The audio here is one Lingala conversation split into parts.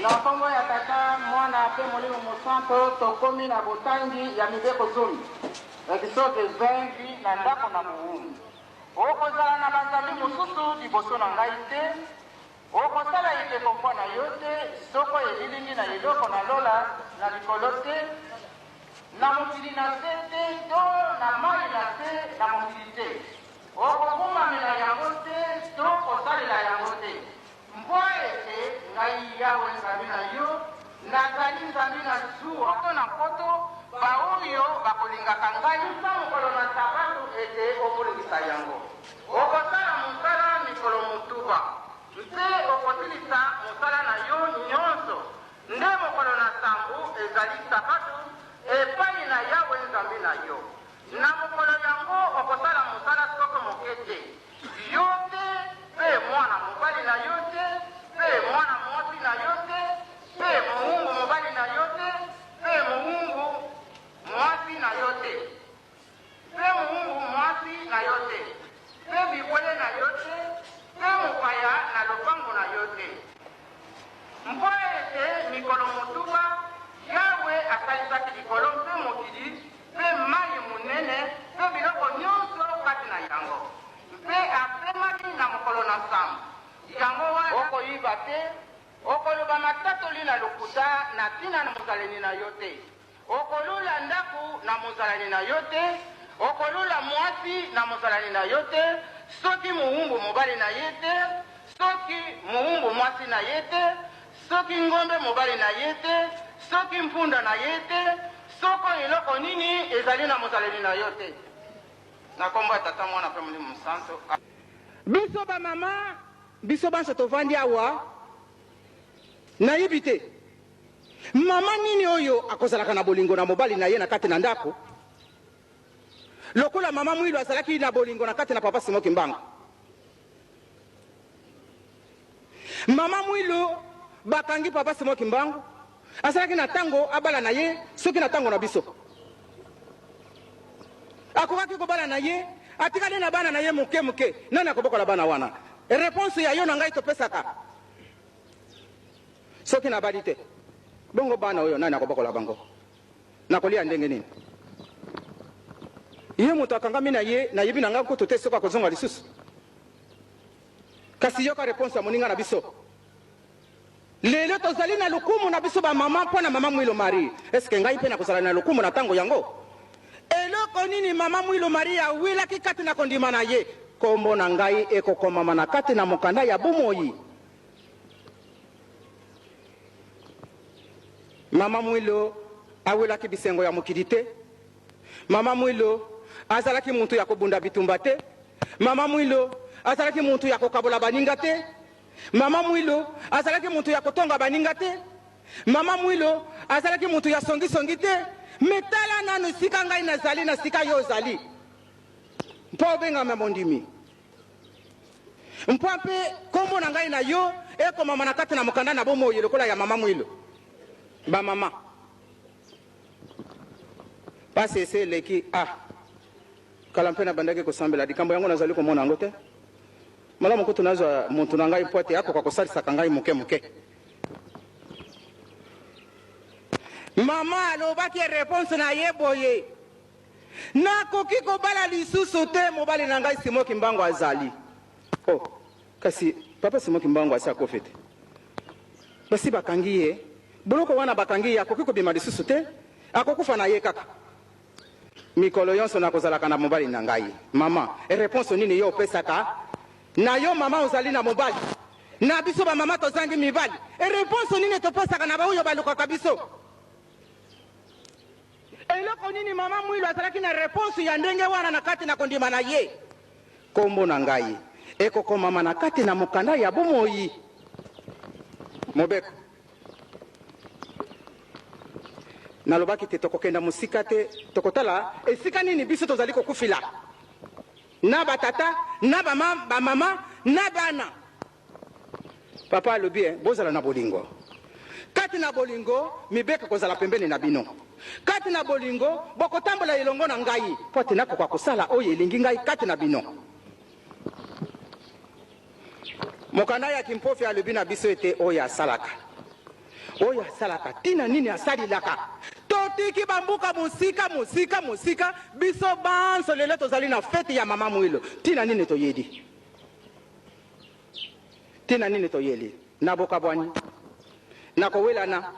Na nkombo ya Tata, Mwana mpe Molimo Mosanto, tokomi na botangi ya Mibeko Zomi, Exode 20. Na ndako na mowumbu. Okozala na banzambe mosusu liboso na ngai te. Okosala ekeko mpo na yo te, soko elilingi na eloko na lola na likolo te, na mokili na se te, to na mai na se na mokili te. Okogumbamela yango te to kosalela yango te, mpo ete ngai Yawe Nzambe na yo, nazali Nzambe na zuwa. Nkoto na nkoto baoyo bakolingaka ngai. Uta mokolo na Sabato ete obulingisa yango. Okosala mosala mikolo motoba, mpe okosilisa mosala na yo nyonso, nde mokolo na sambo ezali Sabato epai na Yawe Nzambe na yo. Na mokolo yango okosala mosala soko moke te, yo te, mpe mwana mobali na yo te, mpe mwana mwasi na yo te, mpe mowumbu mobali na yo te, mpe mowumbu mwasi na yo te, mpe mowumbu mwasi na yo te, mpe bibwele na yo te, mpe mopaya na lopango na yo te. Mpo ete mikolo motoba Yawe asalisaki likolo mpe mokili mpe mayi monene mpe biloko nyonso kati na yango, mpe apemaki na mokolo na nsambo. Yango wana, okoyiba te, okoloba matatoli na lokuta na ntina na mozalani na yo te, okolula ndako na mozalani na yo te, okolula mwasi na mozalani na yo te, soki mowumbu mobali na ye te, soki mowumbu mwasi na ye te, Soki ngombe mobali na ye te, soki mpunda na ye te, soko eloko nini ezali na mozaleli na yo te. Na kombo ya Tata, Mwana mpe Molimo Mosantu. Biso ba mama, biso banso tovandi awa, nayebi te mama nini oyo akozalaka na bolingo na mobali na ye na kati na ndako lokola mama Mwilu azalaki na bolingo na kati na papa Simon Kimbangu. Mama Mwilu bakangi papa Simon Kimbangu asalaki na tango abala na ye soki na tango na biso akokaki kobala na ye atikali na bana na ye moke moke nani akobokola bana wana reponse ya yo na ngai topesaka soki nabali te bongo bana oyo nani akobokola bango nakolia ndenge nini ye moto akangami na ye nayebi na ngai nkutu te soki akozonga lisusu Kasi yoka reponse ya moninga na biso. Lelo tozali na lokumu na biso ba mama mpo na mama Mwilo Marie. Est-ce que ngai mpe nakozala na lokumu na tango yango? Eloko nini mama Mwilo Marie awilaki kati na kondima na ye? Kombo na ngai ekokomama na kati na mokanda ya bomoi. Mama Mwilo awelaki bisengo ya mokili te. Mama Mwilo azalaki mutu ya kobunda bitumba te. Mama Mwilo azalaki mutu ya kokabola baninga te. Mama Mwilo azalaki mutu ya kotonga baninga te. Mama Mwilo azalaki mutu ya songisongi te. Me tala nanu esika ngai nazali na sika yo ozali mpo obengama mondimi, mpo mpe nkombo na ngai na yo ekomama na kati na mokanda na bomoi lokola ya Mama Mwilo. Bamama. Pasi esi eleki ah. Kala mpe nabandaki kosambela likambo yango nazali komona yango te. Malamu kutu nazwa moto na ngai mpo ete akoka kosalisaka ngai moke moke. Mama alobaki reponse na ye boye, Nakoki kobala lisusu te, mobali na ngai Simon Kimbangu azali. Oh, kasi papa Simon Kimbangu asi akufi te. Basi bakangi ye boloko wana bakangi ye akoki kobima lisusu te akokufa na ye kaka mikolo yonso nakozalaka na mobali na ngai mama reponse nini yo opesaka na yo mama ozali na mobali na biso bamama tozangi mibali reponse nini topesaka na baoyo balukaka biso Eloko nini mama Mwilu azalaki na reponse ya ndenge wana na kati na kondima na ye? Kombo na ngai ekokomama na kati na mokanda ya bomoi. Mobeko. Nalobaki te tokokenda mosika te, tokotala esika nini biso tozali kokufila na batata na bamama na bana. Papa alobi eh, bozala na bolingo. Kati na bolingo, mibeko ekozala pembeni na bino. Kati na bolingo, bokotambola elongo na ngai, mpo ete nakoka kosala oyo elingi ngai kati na bino. Mokanda ya Kimpofi alobi na biso ete oyo asalaka. Oyo asalaka ntina nini asalilaka? Totiki bambuka mosika mosika mosika, biso banso lelo tozali na feti ya mama Mwilo. Ntina nini toyeli? Ntina nini toyeli? Na bokabwani, na kowelana,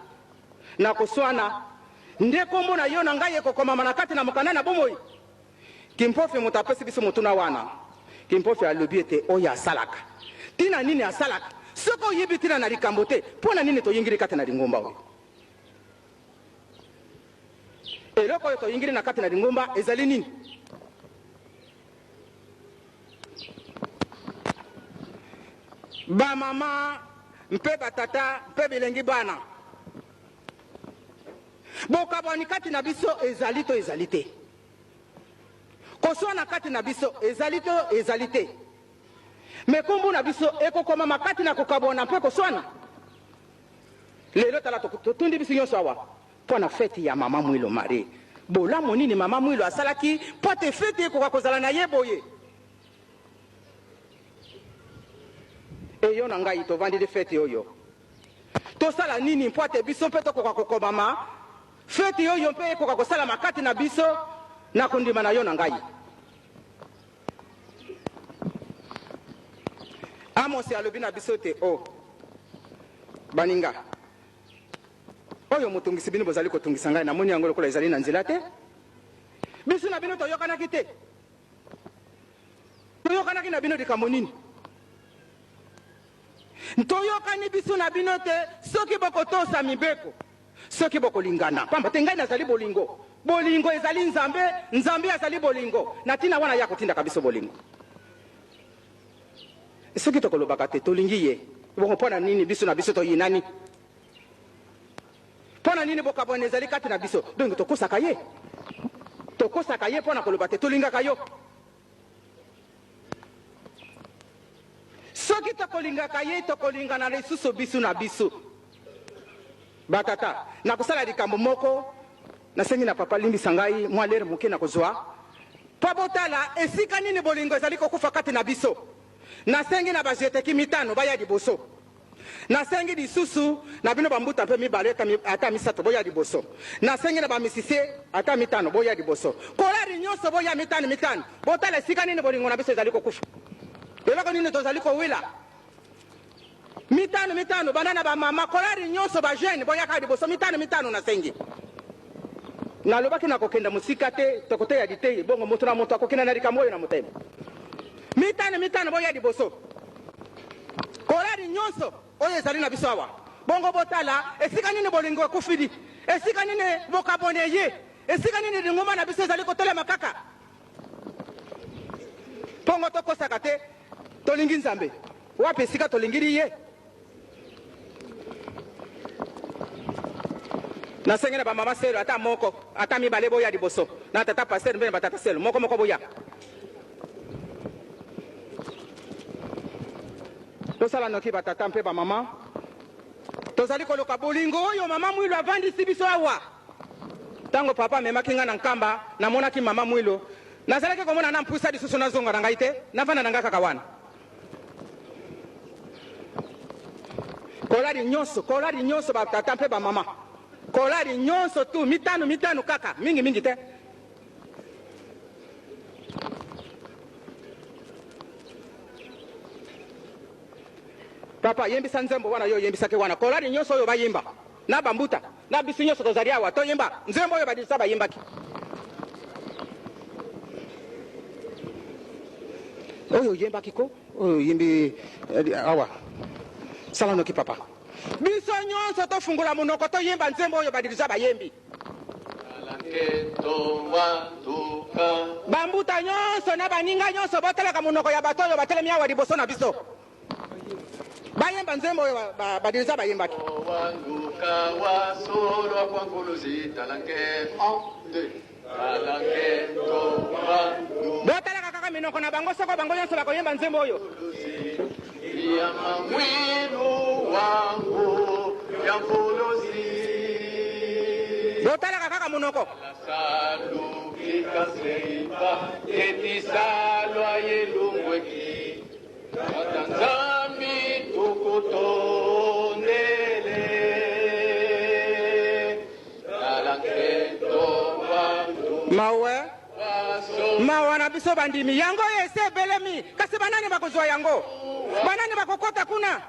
na koswana, nde nkombo na yo na ngai ekokomama na kati na mokanda na bomoi? Kimpofi moto apesi biso motuna wana. Kimpofi alobi ete oyo asalaka, ntina nini asalaka? Soki oyebi ntina na likambo te, mpo na nini toyingili kati na lingomba oyo? Eloko oyo toyingili na kati na lingomba ezali nini? Bamama mpe batata mpe bilengi bana, bokabwani kati na biso ezali to ezali te? Koswana kati na biso ezali to ezali te? Me nkombo na biso ekokomama kati na kokabwana mpe koswana? Lelo tala totundi biso nyonso awa mpo na feti ya mama Mwilo Marie. Bolamu nini mama Mwilo asalaki mpo te feti ekoka kozala na ye boye? Eyo na ngai tovandeli feti oyo, tosala nini mpo ete biso mpe tokoka kokomama feti oyo mpe ekoka kosalama kati na biso na kondima na yo na ngai? Amosi alobi na biso te, o baninga, oyo motungisi bino bozali kotungisa ngai, namoni yango lokola ezali na nzela te. Biso na bino toyokanaki te. Toyokanaki na bino likambo nini? Toyokani biso na bino te soki bokotosa mibeko, soki bokolingana, pamba te ngai nazali bolingo. Bolingo ezali Nzambe, Nzambe azali bolingo. Na ntina wana ye akotindaka biso bolingo. Soki tokolobaka te tolingi ye, bongo mpo na nini biso na biso toyinani? Mpo na nini bokabwani ezali kati na biso? Donc tokosaka ye, tokosaka ye mpo na koloba te tolingaka yo. Soki tokolingaka ye, tokolingana lisusu biso na biso. Batata, nakosala likambo moko, nasengi na papa limbisa ngai mwa lere moke nakozwa mpo botala esika nini bolingo ezali kokufa kati na biso. Nasengi na bajeteki mitano baya liboso. Nasengi lisusu na bino bambuta mpe mibale ata misato boya liboso. Nasengi na bamisisie ata mitano boya liboso. Kolari nyonso boya mitano mitano. Botala esika nini bolingo na biso ezali kokufa. Eloko nini tozali kowela. Mitano mitano banda na bamama kolari nyonso ba jeune boyaka liboso mitano mitano nasengi. Nalobaki nakokenda mosika te, tokoteya liteyi bongo moto na moto akokenda na likambo oyo na motema. Mitano mitano boya liboso. Korali nyonso oyo ezali na biso awa. Bongo botala esika nini bolingo ekufili, esika nini bokaboni eye, esika nini lingomba na biso ezali kotelema kaka. Pongo tokosaka te, tolingi Nzambe. Wapi esika tolingili ye? Nasengi na bamama selo ata moko ata mibale boya liboso, na tata pasteur mpe na batata selo moko moko boya. Tosala noki batata mpe bamama, tozali koluka bolingo oyo mama Mwilu avandisi biso awa. Ntango papa amemaki ngai na Nkamba, namonaki mama Mwilu, nazalaki komona na mpusa lisusu nazonga na ngai te, navanda na ngai kaka wana. Kolari nyonso, kolari nyonso batata mpe bamama, kolari nyonso tu mitano mitano kaka, mingi mingi te. Papa, yembisa nzembo wana yo oyembisaki wana. Kolari nyonso oyo bayimba na bambuta na biso nyonso tozali awa toyimba nzembo oyo badilisa bayimbaki. Oyo oyembaki ko oyo oyimbi eh, awa sala noki papa. Biso nyonso tofungola monoko toyemba nzembo oyo badilisa bayembi. Bambuta nyonso na baninga nyonso botalaka monoko ya bato oyo batelemi awa liboso na biso. Bayemba nzembo oyo badiriza bayembaki. Botalaka kaka minoko na bango soko bango nyonso bakoyemba nzembo oyo. Botalaka kaka monoko. biso bandimi yango oyo esi ebelemi, kasi banani bakozwa yango? Banani bakokota kuna?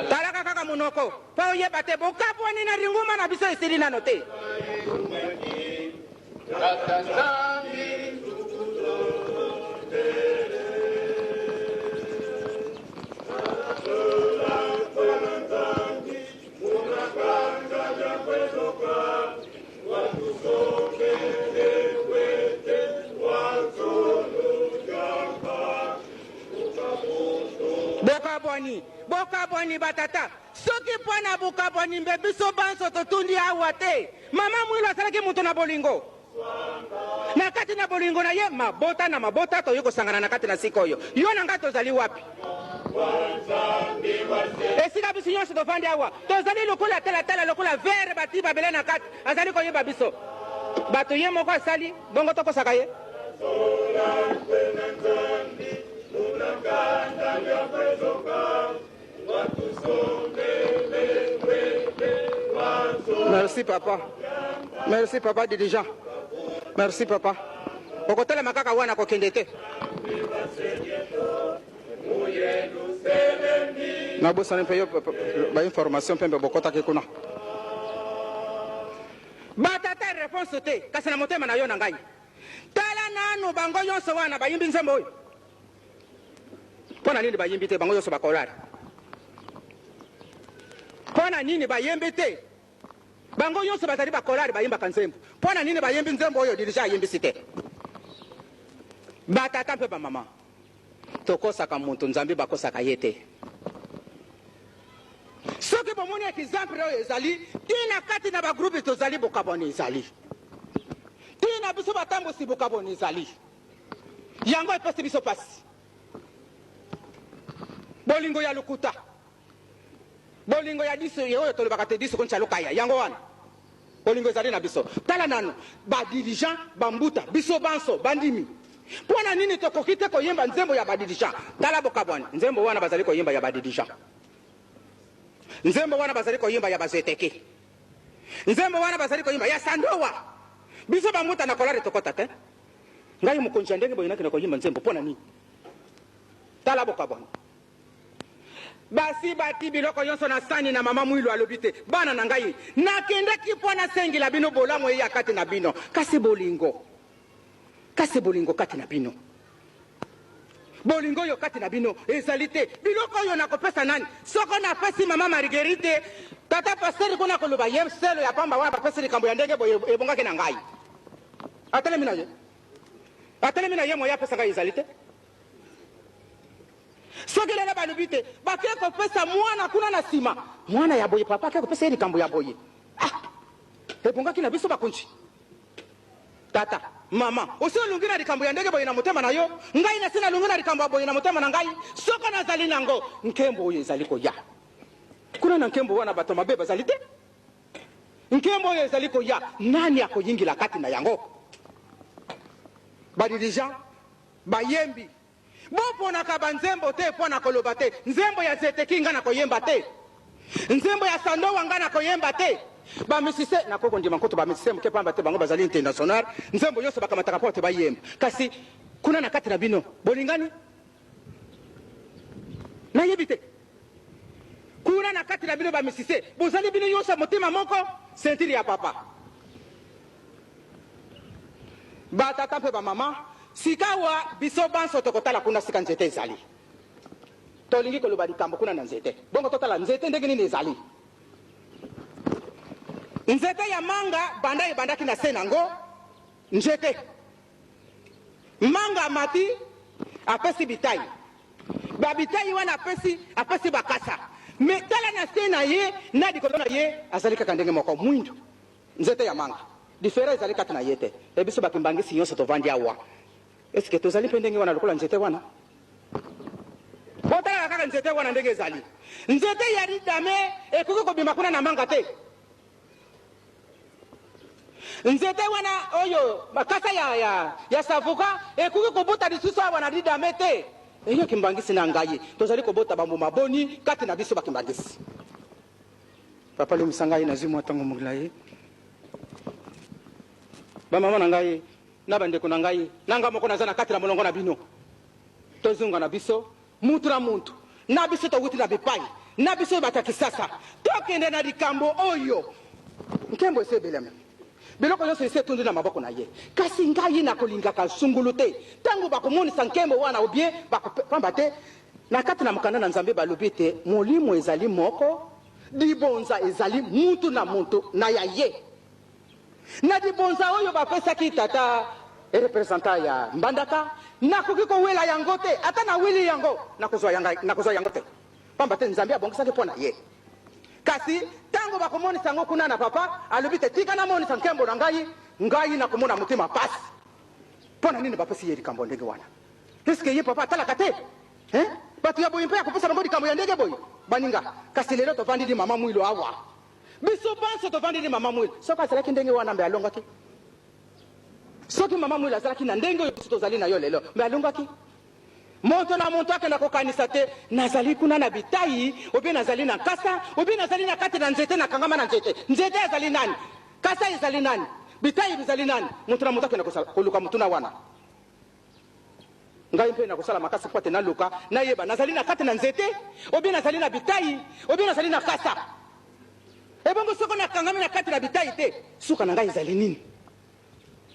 Talaka kaka monoko mpo oyeba te bokabwani na lingomba na biso esili nano te. Bokabwani, bokabwani batata. Soki mpo na bokabwani mbe biso banso totundi awa te. Mama Mwilu asalaki moto na bolingo. Na kati na bolingo na ye, mabota na mabota toye kosangana na kati na sikoyo. Yo na ngai tozali wapi? Esika biso nyonso tovandi awa, tozali lokola talatala, lokola vere bati babele na kati. Azali koyeba biso bato, ye moko asali bongo, tokosaka ye. Merci papa. Merci papa dirigeant. Merci papa. Okotelema kaka wana kokende te. Nabosani mpe yo ba information mpe mpe bokotaki kuna. Batata réponse te kasi na motema na yo na ngai. Tala nanu bango nyonso wana bayimbi nzembo oyo. Mpo na nini bayimbi te bango nyonso bakolare? Mpo na nini bayembi te? Bango nyonso bazali bakolare bayimbaka nzembo. Mpo na nini bayembi nzembo oyo dirija ayimbisi te? Batata mpe bamama, tokosaka moto, Nzambe bakosaka ye te. Soki bomoni exemple oyo ezali tina kati na bagroupe tozali bokabwani ezali tina biso batambusi bokabwani ezali Yango epesi biso pasi. Bolingo ya lokuta. Bolingo ya disu oyo tolobaka te disu koncha lokaya. Yango wana. Bolingo ezali na biso. Tala nanu ba dirigeants ba mbuta biso banso bandimi. Mpo na nini tokoki te koyemba nzembo ya ba dirigeants? Tala bokabwani. Nzembo wana bazali koyemba ya ba dirigeants. Nzembo wana bazali koyemba ya ba zeteke. Nzembo wana bazali koyemba ya sandowa. Biso ba mbuta na kolare tokota te. Ngai mokonzi ya ndenge boye nakende koyimba nzembo mpo na nini? Tala bokabwana. Basi bati biloko nyonso na sani na mama Mwilu alobi te, bana na ngai, nakendaki mpo nasengela bino bolamu eya kati na bino, kasi bolingo, kasi bolingo kati na bino. Bolingo oyo kati na bino ezali te. Biloko oyo nakopesa nani? Soko napesi mama Marguerite, tata pasteur kuna akoloba ye selo ya pamba wana bapesi likambo ya ndenge boye ebongaki na ngai. Atelemi na ye. Atelemi na ye moye apesa ngai ezali te. Soki lelo balobi te bake kopesa mwana kuna na nsima, mwana ya boye papa ake kopesa ye likambo ya boye. Ah, ebongaki na biso bakonzi. Tata, mama, osi olungi na likambo ya ndenge boye na motema na yo? Ngai nasi nalungi na likambo ya boye na motema na ngai. Soko nazali nango, nkembo oyo ezali koya. Kuna na nkembo wana bato mabe bazali te. Nkembo oyo ezali koya, nani akoyingila kati na yango? Ba dirigeants, bayembi, boponaka ba nzembo te mpo na koloba te, nzembo ya Zeteki nga nakoyemba te, nzembo ya Sandowa nga nakoyemba te. Ba musiciens, nakoki kondima nkutu ba musiciens moke pamba te bango bazali international, nzembo nyonso bakamataka mpo te bayemba. Kasi kuna na kati na bino, bolingani? Nayebi te. Kuna na kati na bino ba musiciens, bozali bino nyonso motema moko, ceinture ya papa. Ba tata mpe ba mama, sikawa biso banso tokotala kuna sika nzete ezali. Tolingi koloba likambo kuna na nzete. Bongo totala nzete ndenge nini ezali. Nzete ya manga banda ebandaki na se nango nzete. Manga amati apesi bitai. Ba bitayi wana apesi, apesi bakasa. Mais tala na se na ye na likolo na ye azali kaka ndenge moko, mwindu. Nzete ya manga. Diferent ezali kati na ye te. E biso ba kimbangisi nyonso tovandi awa, est ce que tozali mpe ndenge wana lokola nzete wana? Botalaka kaka nzete wana ndenge ezali. Nzete ya lidame ekoki kobima kuna na manga te. Nzete wana oyo makasa ya, ya, ya savoka ekoki kobota lisusu awa na lidame te. Eyo kimbangisi na ngai, tozali kobota bambuma boni kati na biso bakimbangisi? Papa limbisa ngai, nazwi mwa ntango molai. Bamama na ngai na bandeko na ngai, na ngai moko naza na kati na molongo na bino. Tozonga na biso mutu na mutu, na biso towuti na bipai na biso bato ya Kisasa, tokende na likambo oyo. Nkembo esi ebelemi, biloko nyonso esi etondi na maboko na ye. Kasi ngai nakolingaka sungulu te ntango bakomonisa nkembo wana obie bako, pamba te na kati na mokanda na Nzambe balobi ete molimo ezali moko, libonza ezali mutu na mutu na ya ye. Na libonza oyo bapesaki tata representant ya Mbandaka, nakoki kowela yango te. Ata naweli yango, nakozwa yango te, pamba te Nzambe abongisaki mpo na ye. Kasi tango bakomonisa yango kuna na papa, alobi te, tika namonisa nkembo na ngai, ngai nakomona motema pasi. Mpo na nini bapesi ye likambo ya ndenge wana? Est-ce que ye papa atalaka te? Hein? Bato ya boye mpe akopesa bango likambo ya ndenge boye? Baninga, kasi lelo tovandeli mama Mwilo awa. Biso banso tovandeli mama Mwilo. Soki azalaki ndenge wana, mbe alongaki? Soki mama Mwilo azalaki na ndenge oyo biso tozali na yo lelo, mbe alongaki? Moto na moto akenda kokanisa te, nazali kuna na bitai, obie nazali na nkasa, obie nazali na kati na nzete, nakangama na nzete. Nzete azali nani? Kasa ezali nani? Bitai bizali nani? Moto na moto akenda koluka motuna wana. Ngai mpe nakosala makasi mpo ete naluka nayeba, nazali na kati na nzete, obie nazali na bitai, obie nazali na kasa. Ebongo soko nakangami na kati na bitai te, suka na ngai ezali nini?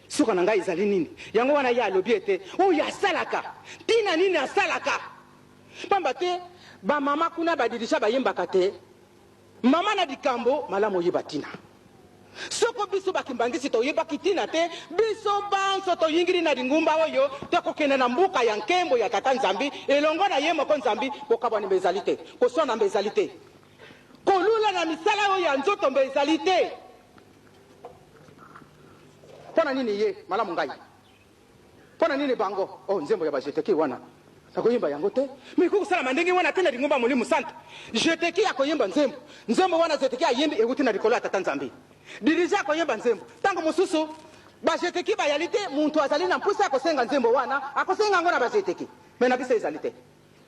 Suka na ngai ezali nini? Yango wana ye alobi ete oyo asalaka, ntina nini asalaka? Pamba te bamama kuna badirisha bayembaka te, mama na likambo malamu oyeba ntina. Soko biso bakimbangisi toyebaki ntina te, biso banso toyingili na lingumba oyo tokokende na mboka ya nkembo ya Tata Nzambi elongo na ye moko Nzambi. Kokabwana mbe ezali te, koswana mbe ezali te, kolula na misala oyo ya nzoto mbe ezali te. Mpo na nini ye malamu ngai? Mpo na nini bango? Oh, nzembo ya ba-Jeteki wana, nakoyemba yango te. Mais ekoki kosalama ndenge wana te na lingomba ya Molimo Santu. Jeteki akoyemba nzembo. Nzembo wana Zeteki ayembi ewuti na likolo ya Tata Nzambe. Dirigeant akoyemba nzembo. Tango mosusu, ba-Jeteki bayali te, muntu azali na mposa ya kosenga nzembo wana, akosenga yango na ba-Jeteki. Mais na biso ezali te.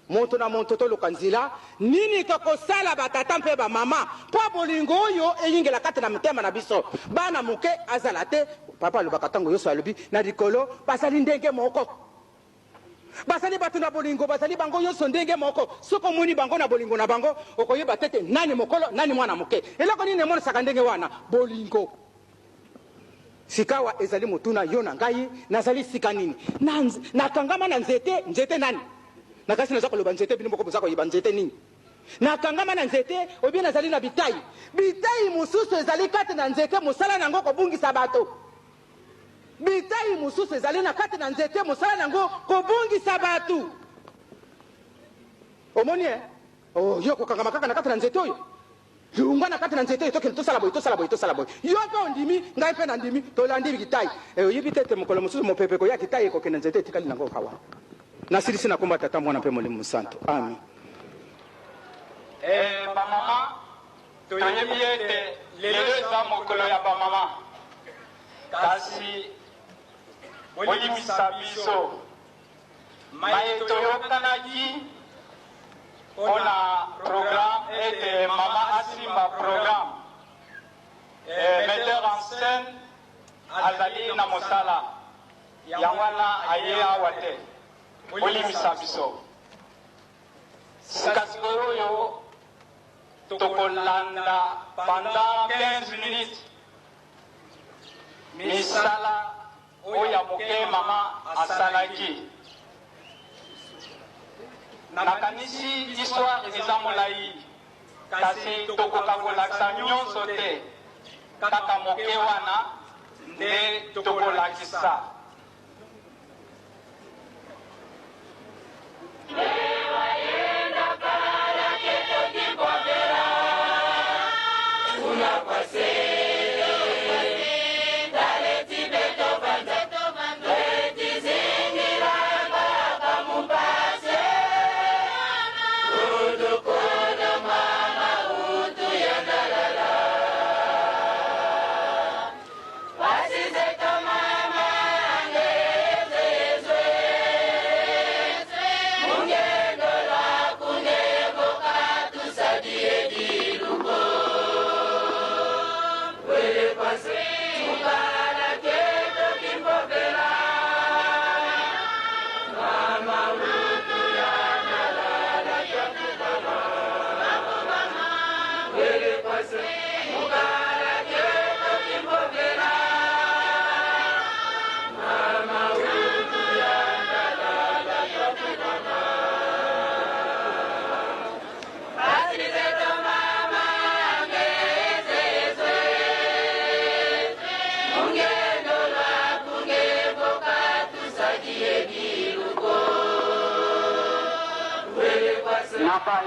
Moto na moto toluka nzila nini tokosala ba tata mpe ba mama mpo bolingo oyo eyingela kati na mitema na biso. Bana moke azala te. Papa alobaka ntango yoso alobi na likolo bazali ndenge moko. Bazali bato na bolingo, bazali bango yoso ndenge moko. Soki omoni bango na bolingo na bango, okoyeba te ete nani mokolo, nani mwana moke. Eloko nini emonisaka ndenge wana? Bolingo. Sikawa ezali motuna yo na ngai, nazali esika nini? Na, nakangama na nzete, nzete nani? Nakasi naza koloba nzete, bino moko boza koyeba nzete nini. Nakangama na nzete, obie nazali na bitai. Bitai mosusu ezali kati na nzete, mosala na yango kobungisa bato. Bitai mosusu ezali na kati na nzete, mosala na yango kobungisa bato. Omoni, eh? Oh, yo kokangama kaka na kati na nzete oyo. Longwa na kati na nzete oyo, tokende tosala boye, tosala boye, tosala boye. Yo mpe ondimi, ngai mpe nandimi, tolandi kitai. E, oyebi te ete mokolo mosusu mopepe ekoya, kitai ekokende, nzete etikali nango awa. Nasilisi na kombo ya Tata, Mwana mpe Molimo Mosantu. Amen. E, bamama, toyebi ete lelo eza mokolo ya bamama, kasi bolimbisa biso. Maye toyokanaki mpo na programme ete mama asimba programme. E, metteur en scène azali na mosala, yango wana aye awa te. Bolimbisa biso. Sika sikoyo oyo tokolanda pendant 15 minutes misala Oyo ya moke mama asalaki. Nakanisi histoire eza molayi, kasi tokoka kolakisa nionso te, kaka moke wana nde tokolakisa. Na ba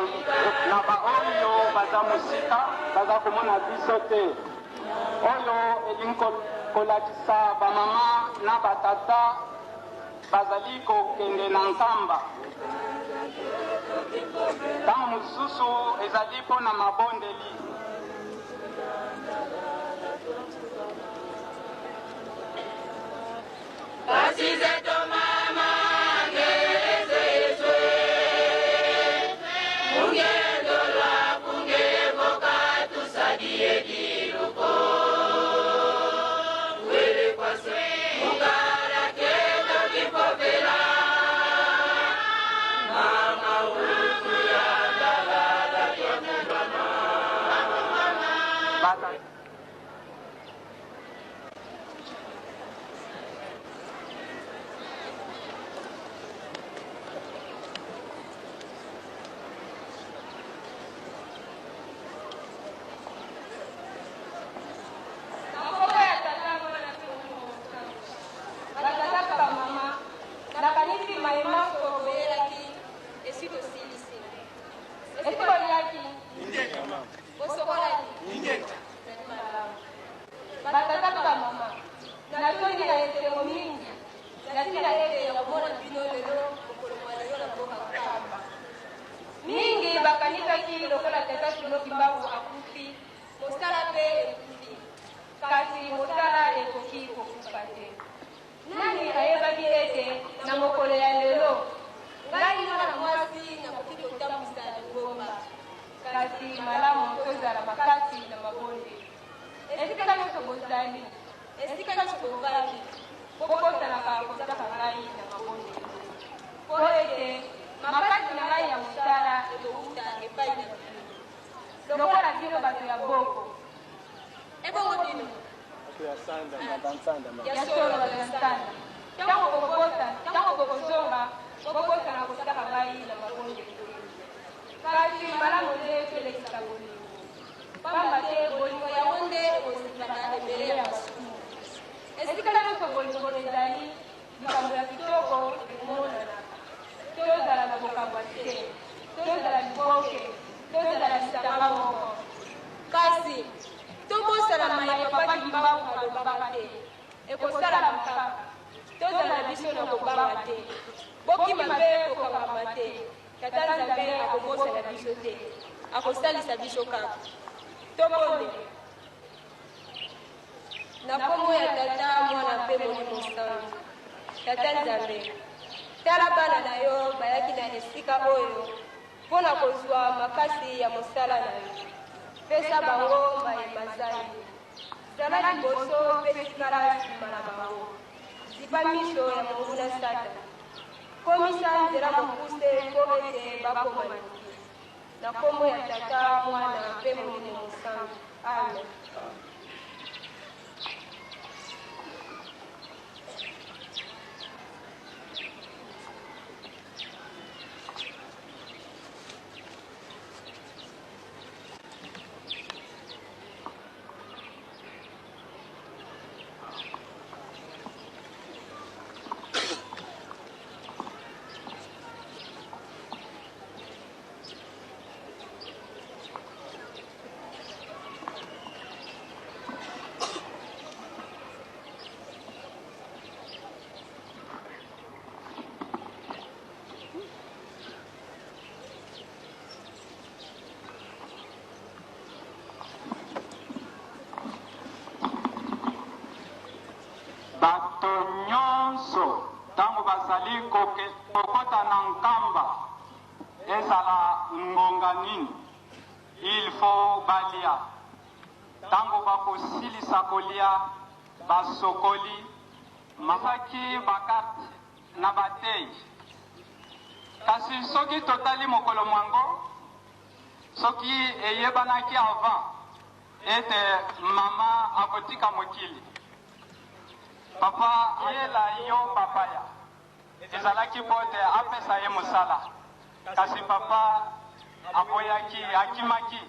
na ba oyo baza mosika baza komona biso te. Oyo elingi kolakisa ba mama na ba tata bazali kokende na Nkamba. Ntango mosusu ezali mpo na mabondeli. Na nkombo ya Tata, Mwana mpe Molimo Mosantu. Batata mpe bamama, nakanisi maye manso boyelaki esi tosilisi. Esi boliaki? Bosokolaki? Ezali malamu. Batata mpe bamama, natondi na esengo mingi na ntina ete ya komona bino lelo mokolo mwa lelo na mboka Nkamba. Mingi bakanisaki lokola Tata Simon Kimbangu akufi, mosala mpe ekufi. Kasi mosala ekoki kokufa te. Nani ayebaki ete na mokolo ya lelo, ngai mwana mwasi nakoki kotambwisa lingomba? Kasi malamu tozala makasi na mabondeli. Esika nyonso bozali, esika nyonso bovandi, bobosanaka kotiaka ngai na mabondeli te, mpo ete makasi na ngai ya mosala ekowuta epai na bino, lokola bino bato ya boko. Ebongo bino? Ya solo, bato ya nsanda, ntango bokobosa, ntango bokozonga, bobosana kotiaka ngai na mabondeli te. Kasi malamu nde tolekisa bolingo. Pamba te bolingo yango nde ekozipaka ebele ya masumu. Esika nyonso bolingo ezali, likambo ya kitoko ekomonanaka. Tozala na bokabwani te, tozala liboke, tozala lisanga moko. Kasi, tobosana maye Papa Kimbangu alobaka te. Ekosalama kaka. Tozala na biso na kobanga te. Bokima mpe kokangama te. Tata Nzambe akobosana biso te. Akosalisa biso kaka. Tobondela. Na kombo ya Tata, Mwana mpe Molimo Santu. Tata Nzambe, tala bana na yo bayaki na esika oyo mpo na kozwa makasi ya mosala na yo. Pesa bango maye mazangi. Zala liboso mpe tikala nsima na bango. Zipa miso ya monguna Satana. Komisa nzela mokuse mpo ete bakoma noki. Na nkombo ya Tata, Mwana mpe Molimo Mosantu. Amen. Bato nyonso ntango bazali kokota na Nkamba, ezala ngonga nini, il faut balia. Ntango bakosilisa kolia, basokoli, masaki ba carte na bateyi. Kasi soki totali mokolo mwango, Soki eyebanaki avant ete mama akotika mokili, papa ayela yo bapaya, ezalaki mpo ete apesa ye mosala, kasi papa aboyaki, akimaki,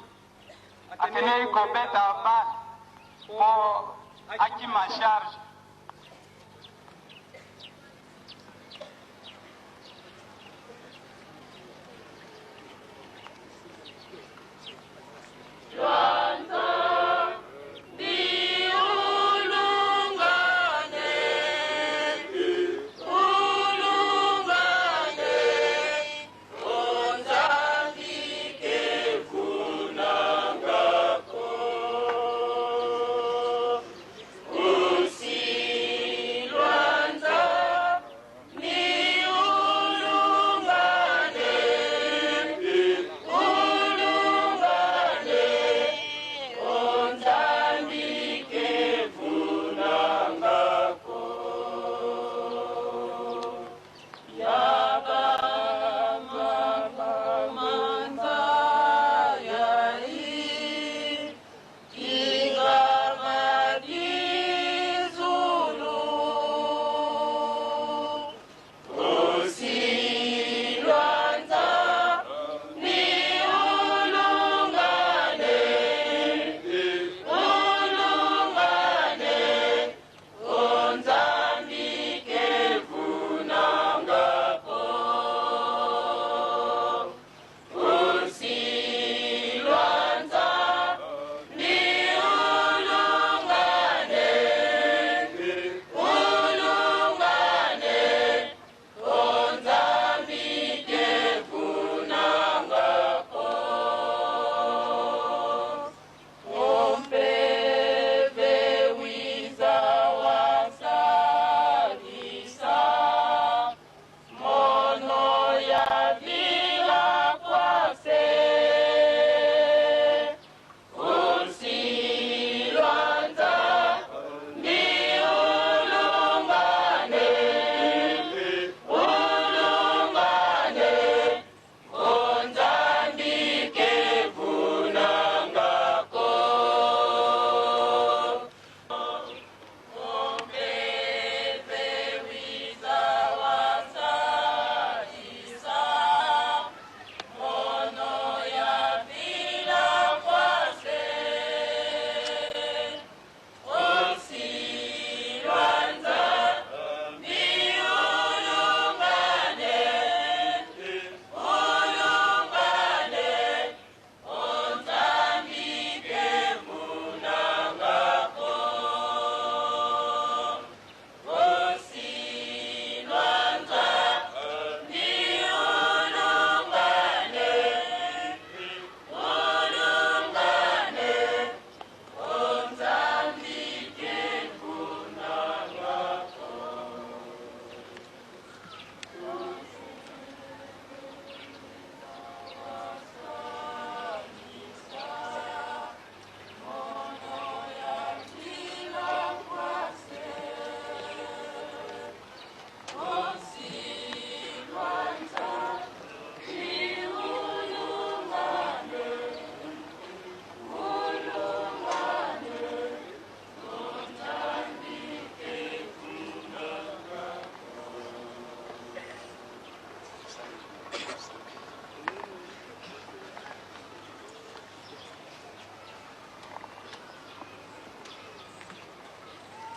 akendeki kobeta balle mpo akima charge.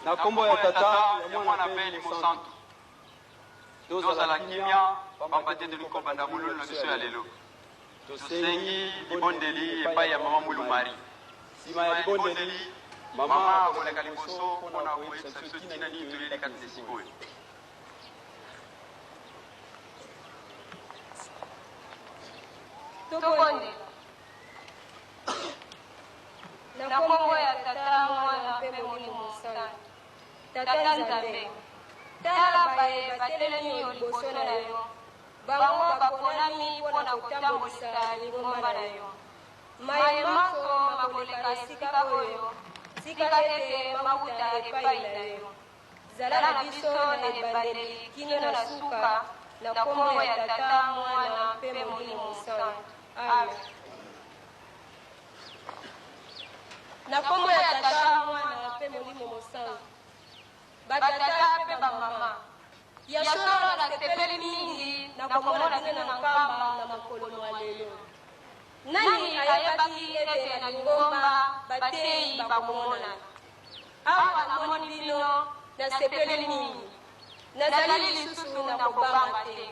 Na nkombo ya Tata, ya Mwana mpe Elimo Santu. Tozala kimia, pamba te tolingi kobanda molulu na biso ya lelo. Tosengi libondeli epai ya Mama Mwilu Marie. Sima ya libondeli, mama akoleka liboso mpo na koyebisa biso ntina nini toyeli kati na esika oyo. Tobondela. Na nkombo ya Tata, Mwana mpe Molimo Mosantu. Tata Nzambe, tala baye batelemi yo liboso na yo, bango baponami mpo na kotambolisa lingomba na yo. Maye manso makoleka esika oyo, tika ete mawuta epai na yo. Zala na biso na ebandeli kino na suka, na nkombo ya Tata, Mwana mpe Molimo Mosantu. Amen. Na nkombo ya Tata, Mwana mpe Molimo Mosantu. Batata mpe bamama, ya solo nasepeli mingi na komona bino na Nkamba na mokolo mwa lelo. Nani ayebaki ete na lingomba bateyi bakomonana? Awa namoni bino, nasepeli mingi. Nazali lisusu na kobanga te.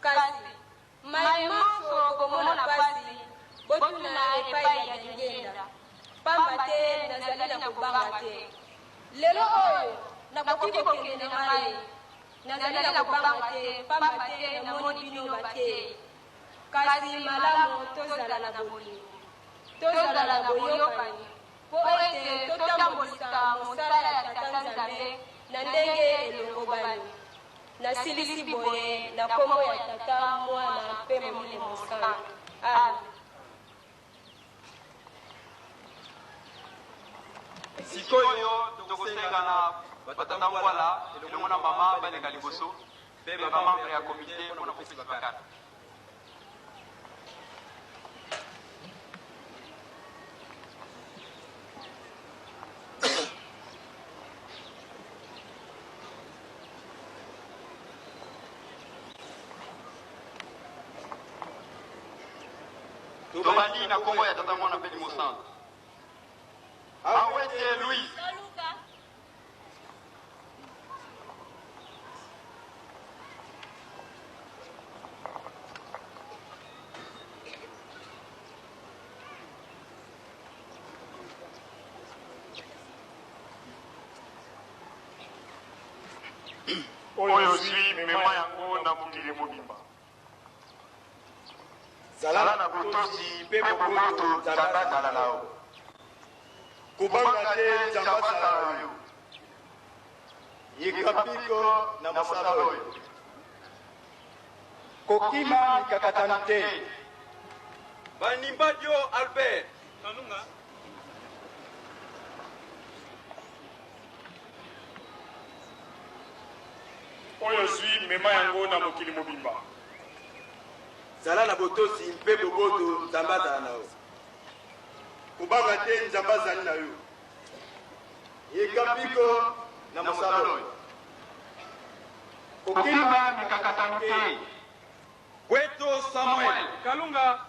Kasi, maye manso bokomona pasi, botuna epai ya Diangienda, pamba te nazali na kobanga te. Lelo oyo, nakoki kokende na ngai. Nazali na kobanga te, pamba te namoni bino bateyi. Kasi malamu tozala na bolingo, tozala na boyokani, mpo ete totambolisa mosala ya Tata Nzambe na ndenge elongobani. Nasilisi boye na nkombo ya Tata, Mwana mpe Molimo Mosantu. Amen. Sikoyo tokosenga na batata Ngwala elongo na mama baleka liboso mpe ba membre ya comite mpo na kopesa bakarte. Tobandi na kombo ya Tata, Mwana mpe Elimo Santu. Awete Louise. Oyo ozwi, mema yango na mokili mobimba. Zala na botosi mpe boboto, Nzambe azala na yo. Kobanga te, Nzambe azala na yo. Yika mpiko na mosala oyo. Kokima mikakatano te. Banimbadio Albert. Oyo ozwi, mema yango na mokili mobimba. Zala na botosi mpe boboto, Nzambe azala na yo. Kobanga te, Nzambe azali na yo. Yika mpiko na mosala oyo. Kokima mikakatano te. Kweto Samuel. Kalunga.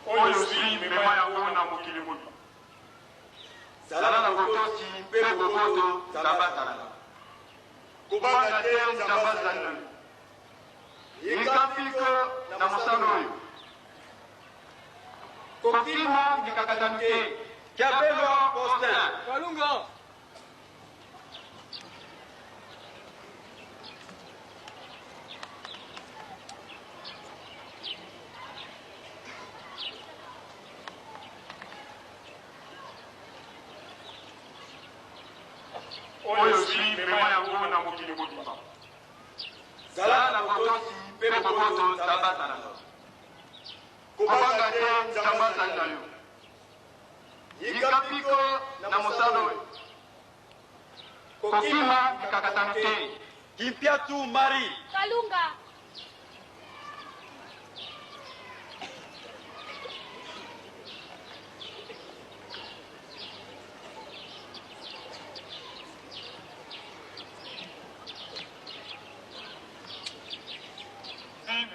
Oyo ozwi, mema yango na mokili mobimba. Zala na botosi mpe boboto, Nzambe azala na yo. Kobanga te, Nzambe azali na yo. Yika mpiko na mosala oyo. Kokima mikakatano te. Kiabelo Faustin. Kalunga. Oyo ozwi, mema yango na mokili mobimba. Zala na botosi mpe boboto, Nzambe azala na yo. Kobanga te, Nzambe azali na yo. Yika mpiko na mosala oyo. Kokima mikakatano te. Kimpiatu Marie. Kalunga.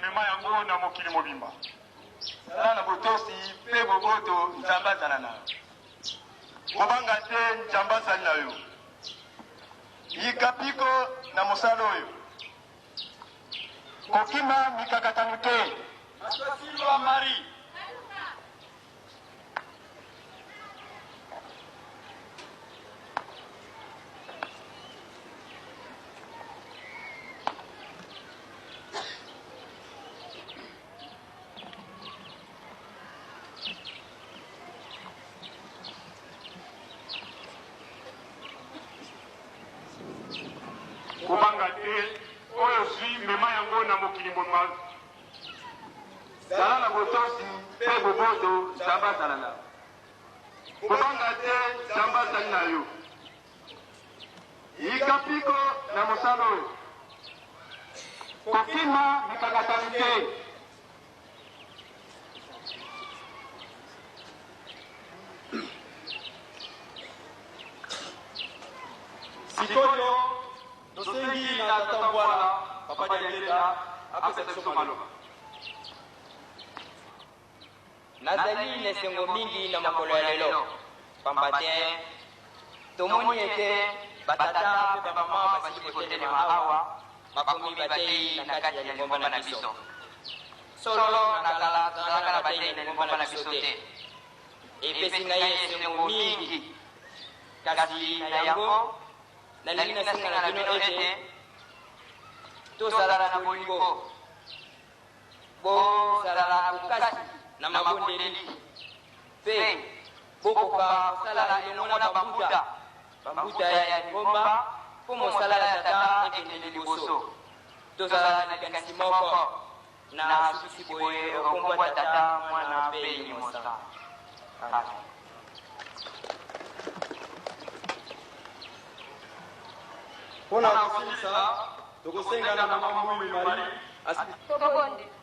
mema yango na mokili mobimba. Zala na botosi mpe boboto, Nzambe azala na yo. Kobanga te, Nzambe azali na yo. Yika mpiko na mosala oyo. Kokima mikakatano te. Matosilwa Marie. Kobanga te, oyo ozwi mema yango na mokili mobimba. Zala na botosi mpe boboto, Nzambe azala na yo. Kobanga te, Nzambe azali na yo. Yika mpiko na mosala oyo. Kokima mikakatano te. Sikoyo tosengi na tata Mbwala, papa Diangienda, apesa biso maloba. Nazali na esengo mingi na mokolo ya lelo, pamba te tomoni ete batata mpe bamama basili kotelema awa, bakomi bateyi na kati ya lingomba na biso. Solo, na kala tozalaka na bateyi na lingomba na biso te. Epesi ngai esengo mingi. Kasi na yango, nalingi nasenga na bino ete tozala na bolingo. Bozala na bokasi na mabondeli, mpe bokoka kosala elongo na bambuta, bambuta ya lingomba, mpo mosala ya Tata ekende liboso. Tozala na likanisi moko. Nasukisi boye o nkombo ya Tata, Mwana, mpe Elimo Santu. Amen. Mpo na kosilisa, tokosenga na Mama Mwilu Marie asilisa. Tobondela.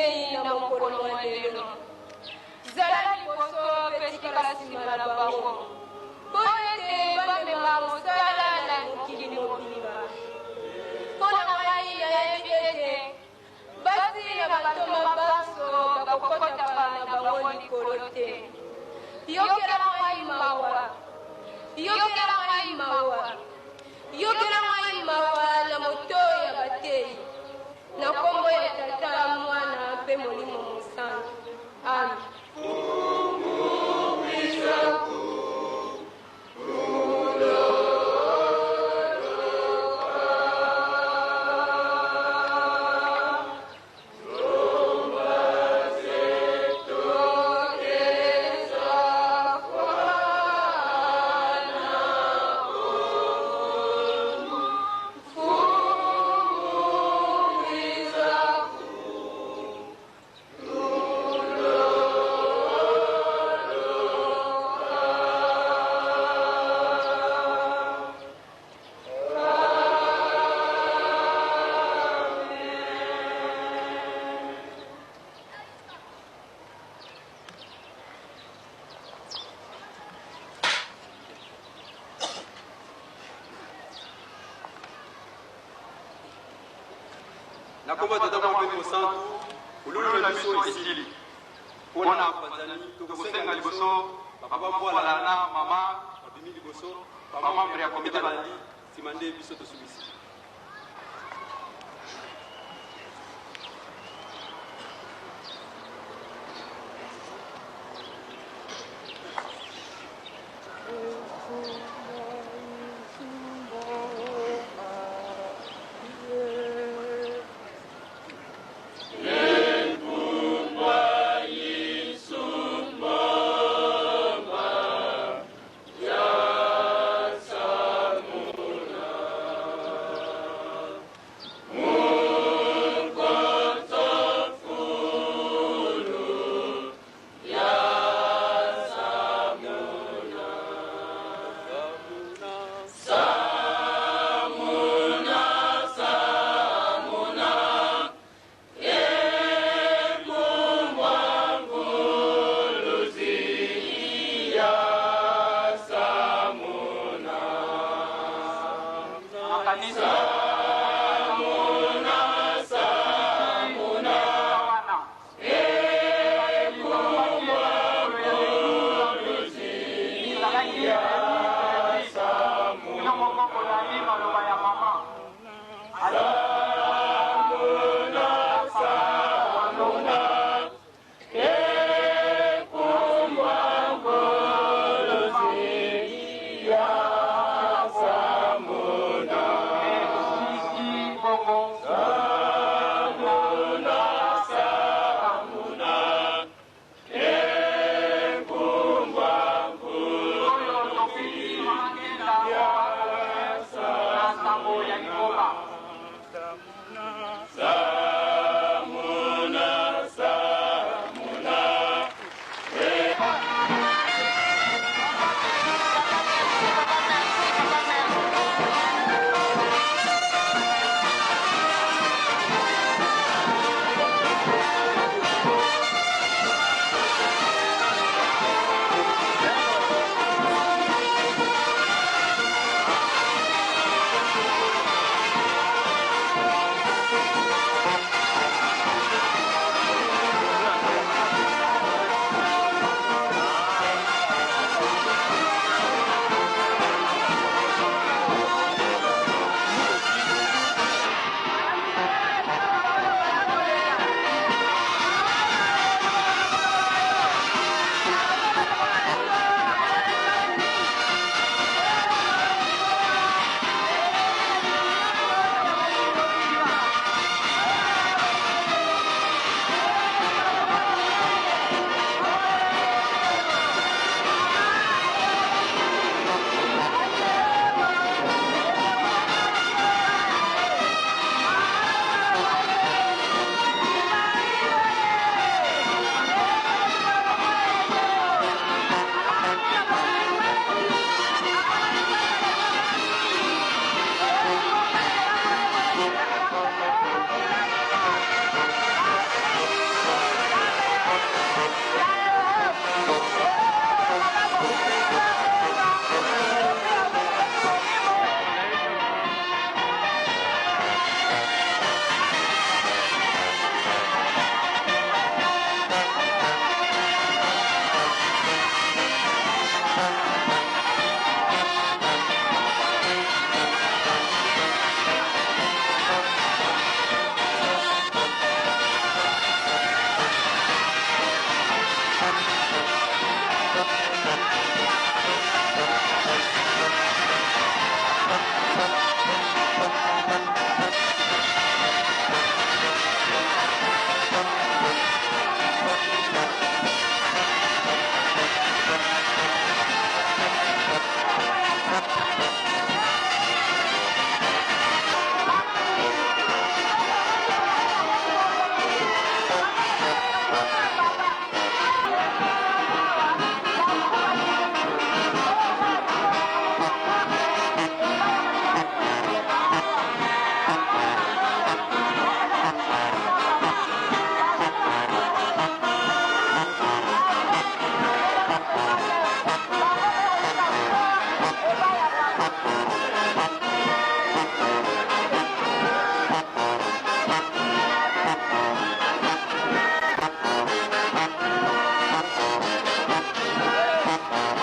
bateyi na mokolo mwa lelo. Zala liboso mpe tikala nsima na bango, mpo ete bamema mosala na mokili mobimba. Mpo na ngai nayebi ete basi na bantoma banso bakokotaka na bango likolo te. Yokela ngai mawa, yokela ngai mawa, yokela ngai mawa na moto ya bateyi. Na nkombo ya Tata, Mwana mpe Molimo Mosantu. Amen. Na nkombo ya Tata, Mwana mpe Molimo Santu, molulu na biso esili. Mpo na bapanzani, tokosenga liboso bapapa Mbwala na mama babimi liboso, ba membre ya komite balandi, nsima nde biso tosukisi.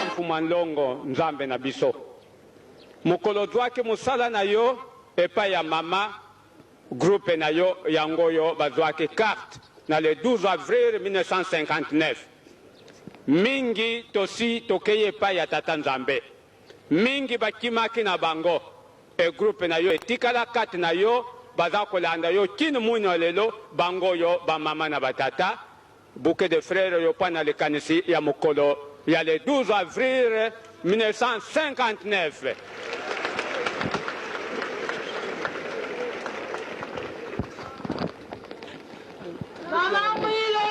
Mfuma Nlongo, Nzambe na biso. Mokolo ozwaki mosala na yo epai ya mama, groupe na yo yango oyo bazwaki carte na le 12 avril 1959. Mingi tosi tokeyi epai ya Tata Nzambe. Mingi bakimaki na bango e groupe na yo etikala kati na yo baza kolanda yo kino muino lelo bango oyo ba mama na ba tata bouquet de frères oyo mpo na likanisi ya mokolo ya le 12 avril 1959. Mama Mwile!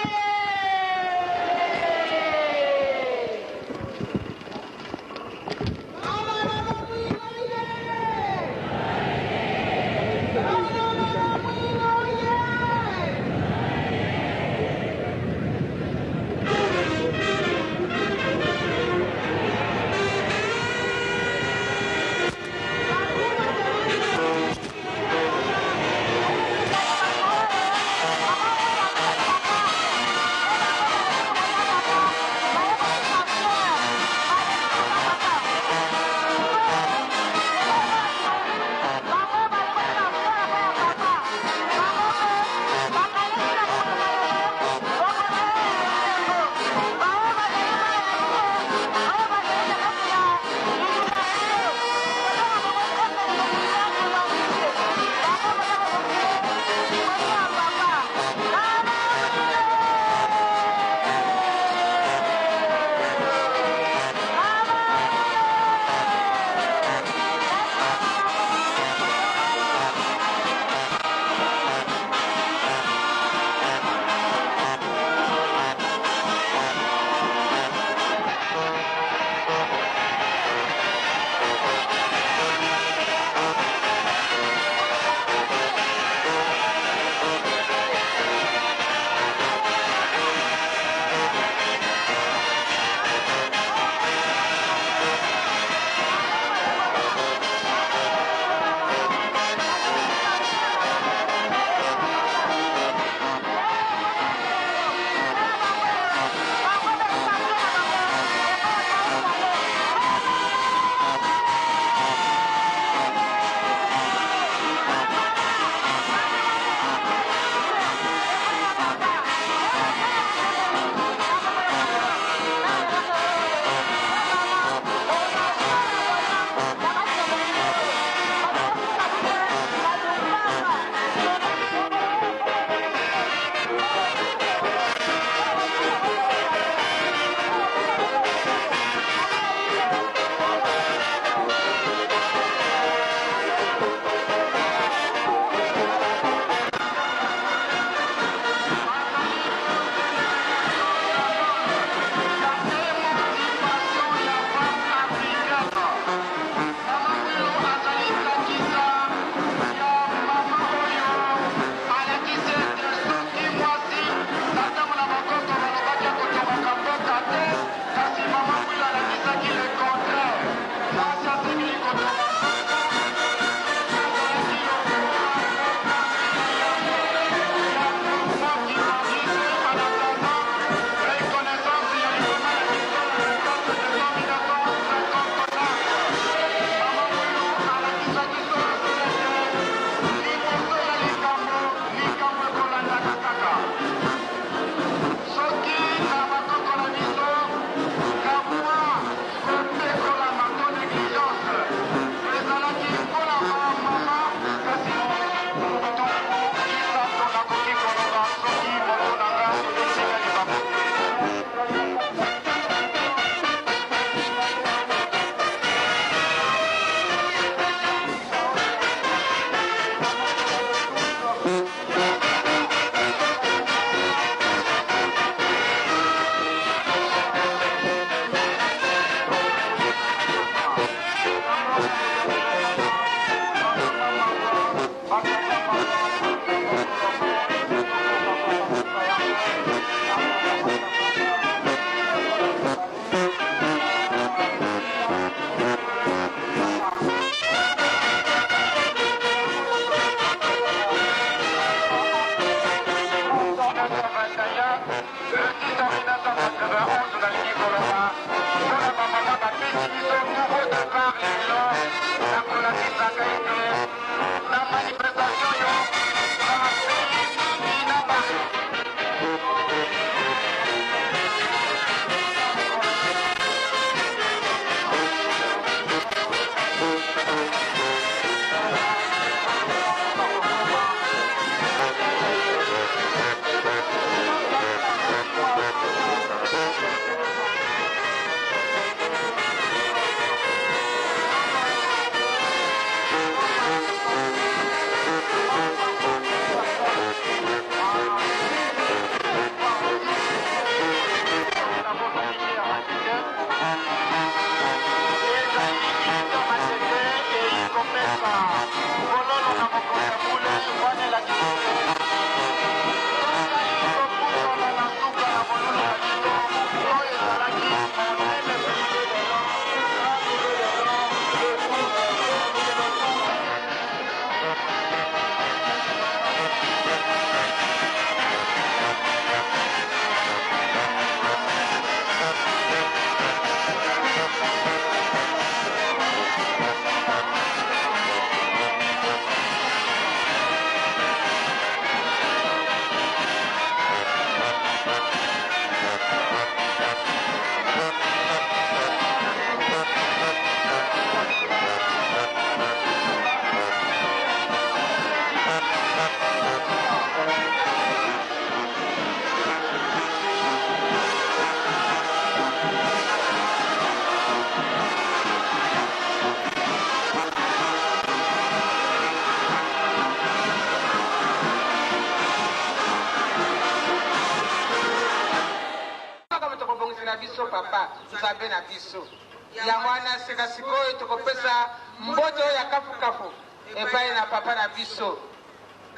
kobatela biso Papa, Nzambe na biso. Yango wana sika sikoyo tokopesa mbote oyo ya kafukafu epai na Papa na biso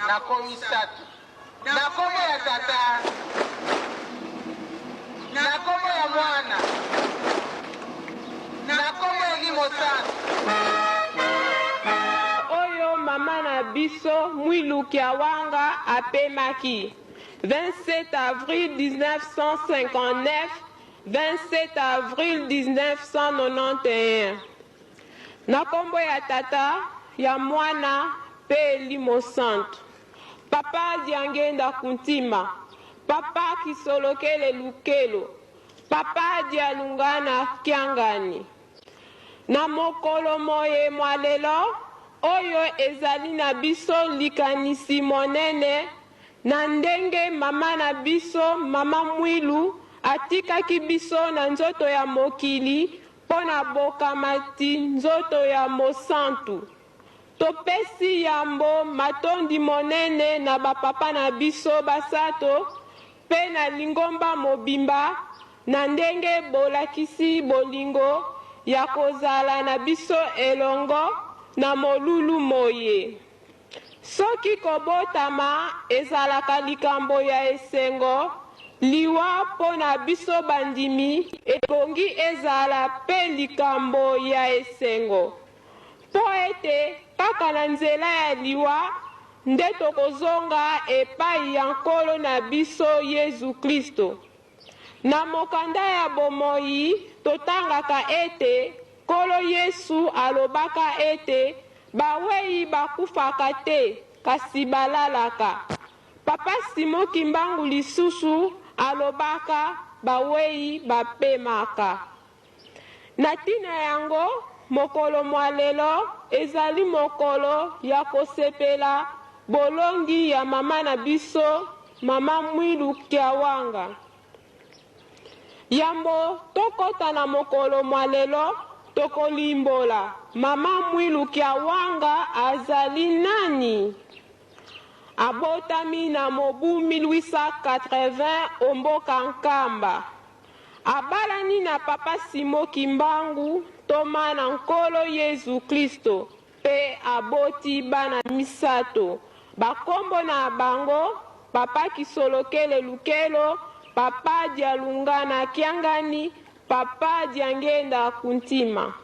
na komisatu. Na kombo ya Tata, na kombo ya Mwana, na kombo ya Elimo Santu. Oyo mama na biso Mwilu Kiawanga apemaki 27 avril 1959, 27 avril 1991. Na kombo ya Tata, ya Mwana pe Elimo Santu. Papa Diangenda Kuntima, Papa Kisolokele Lukelo, Papa Dialungana Kiangani. Na mokolo moye mwa lelo, oyo ezali na biso likanisi monene na ndenge mama na biso, Mama Mwilu, atikaki biso na nzoto ya mokili mpo na bokamati nzoto ya mosantu. Topesi yambo matondi monene na ba papa na biso basato mpe na lingomba mobimba na ndenge bolakisi bolingo ya kozala na biso elongo na molulu moye. Soki kobotama ezalaka likambo ya esengo, liwa mpo na biso bandimi ebongi ezala mpe likambo ya esengo. Mpo ete kaka na nzela ya liwa nde tokozonga epai ya Nkolo na biso Yezu Klisto. Na mokanda ya bomoi totangaka ete Nkolo Yesu alobaka ete bawei bakufaka te, kasi balalaka. Papa Simon Kimbangu lisusu alobaka bawei bapemaka. Na ntina yango, mokolo mwa lelo ezali mokolo ya kosepela bolongi ya mama na biso, Mama Mwilu Kiawanga. Yambo tokota na mokolo mwa lelo, tokolimbola Mama Mwilu Kiawanga azali nani? Abotami na mobu 1880 o mboka Nkamba. Abalani na Papa Simo Kimbangu, ntoma na Nkolo Yezu Klisto, mpe aboti bana misato. Bakombo na bango, Papa Kisolokele Lukelo, Papa Dialungana Kiangani, Papa Diangenda Kuntima.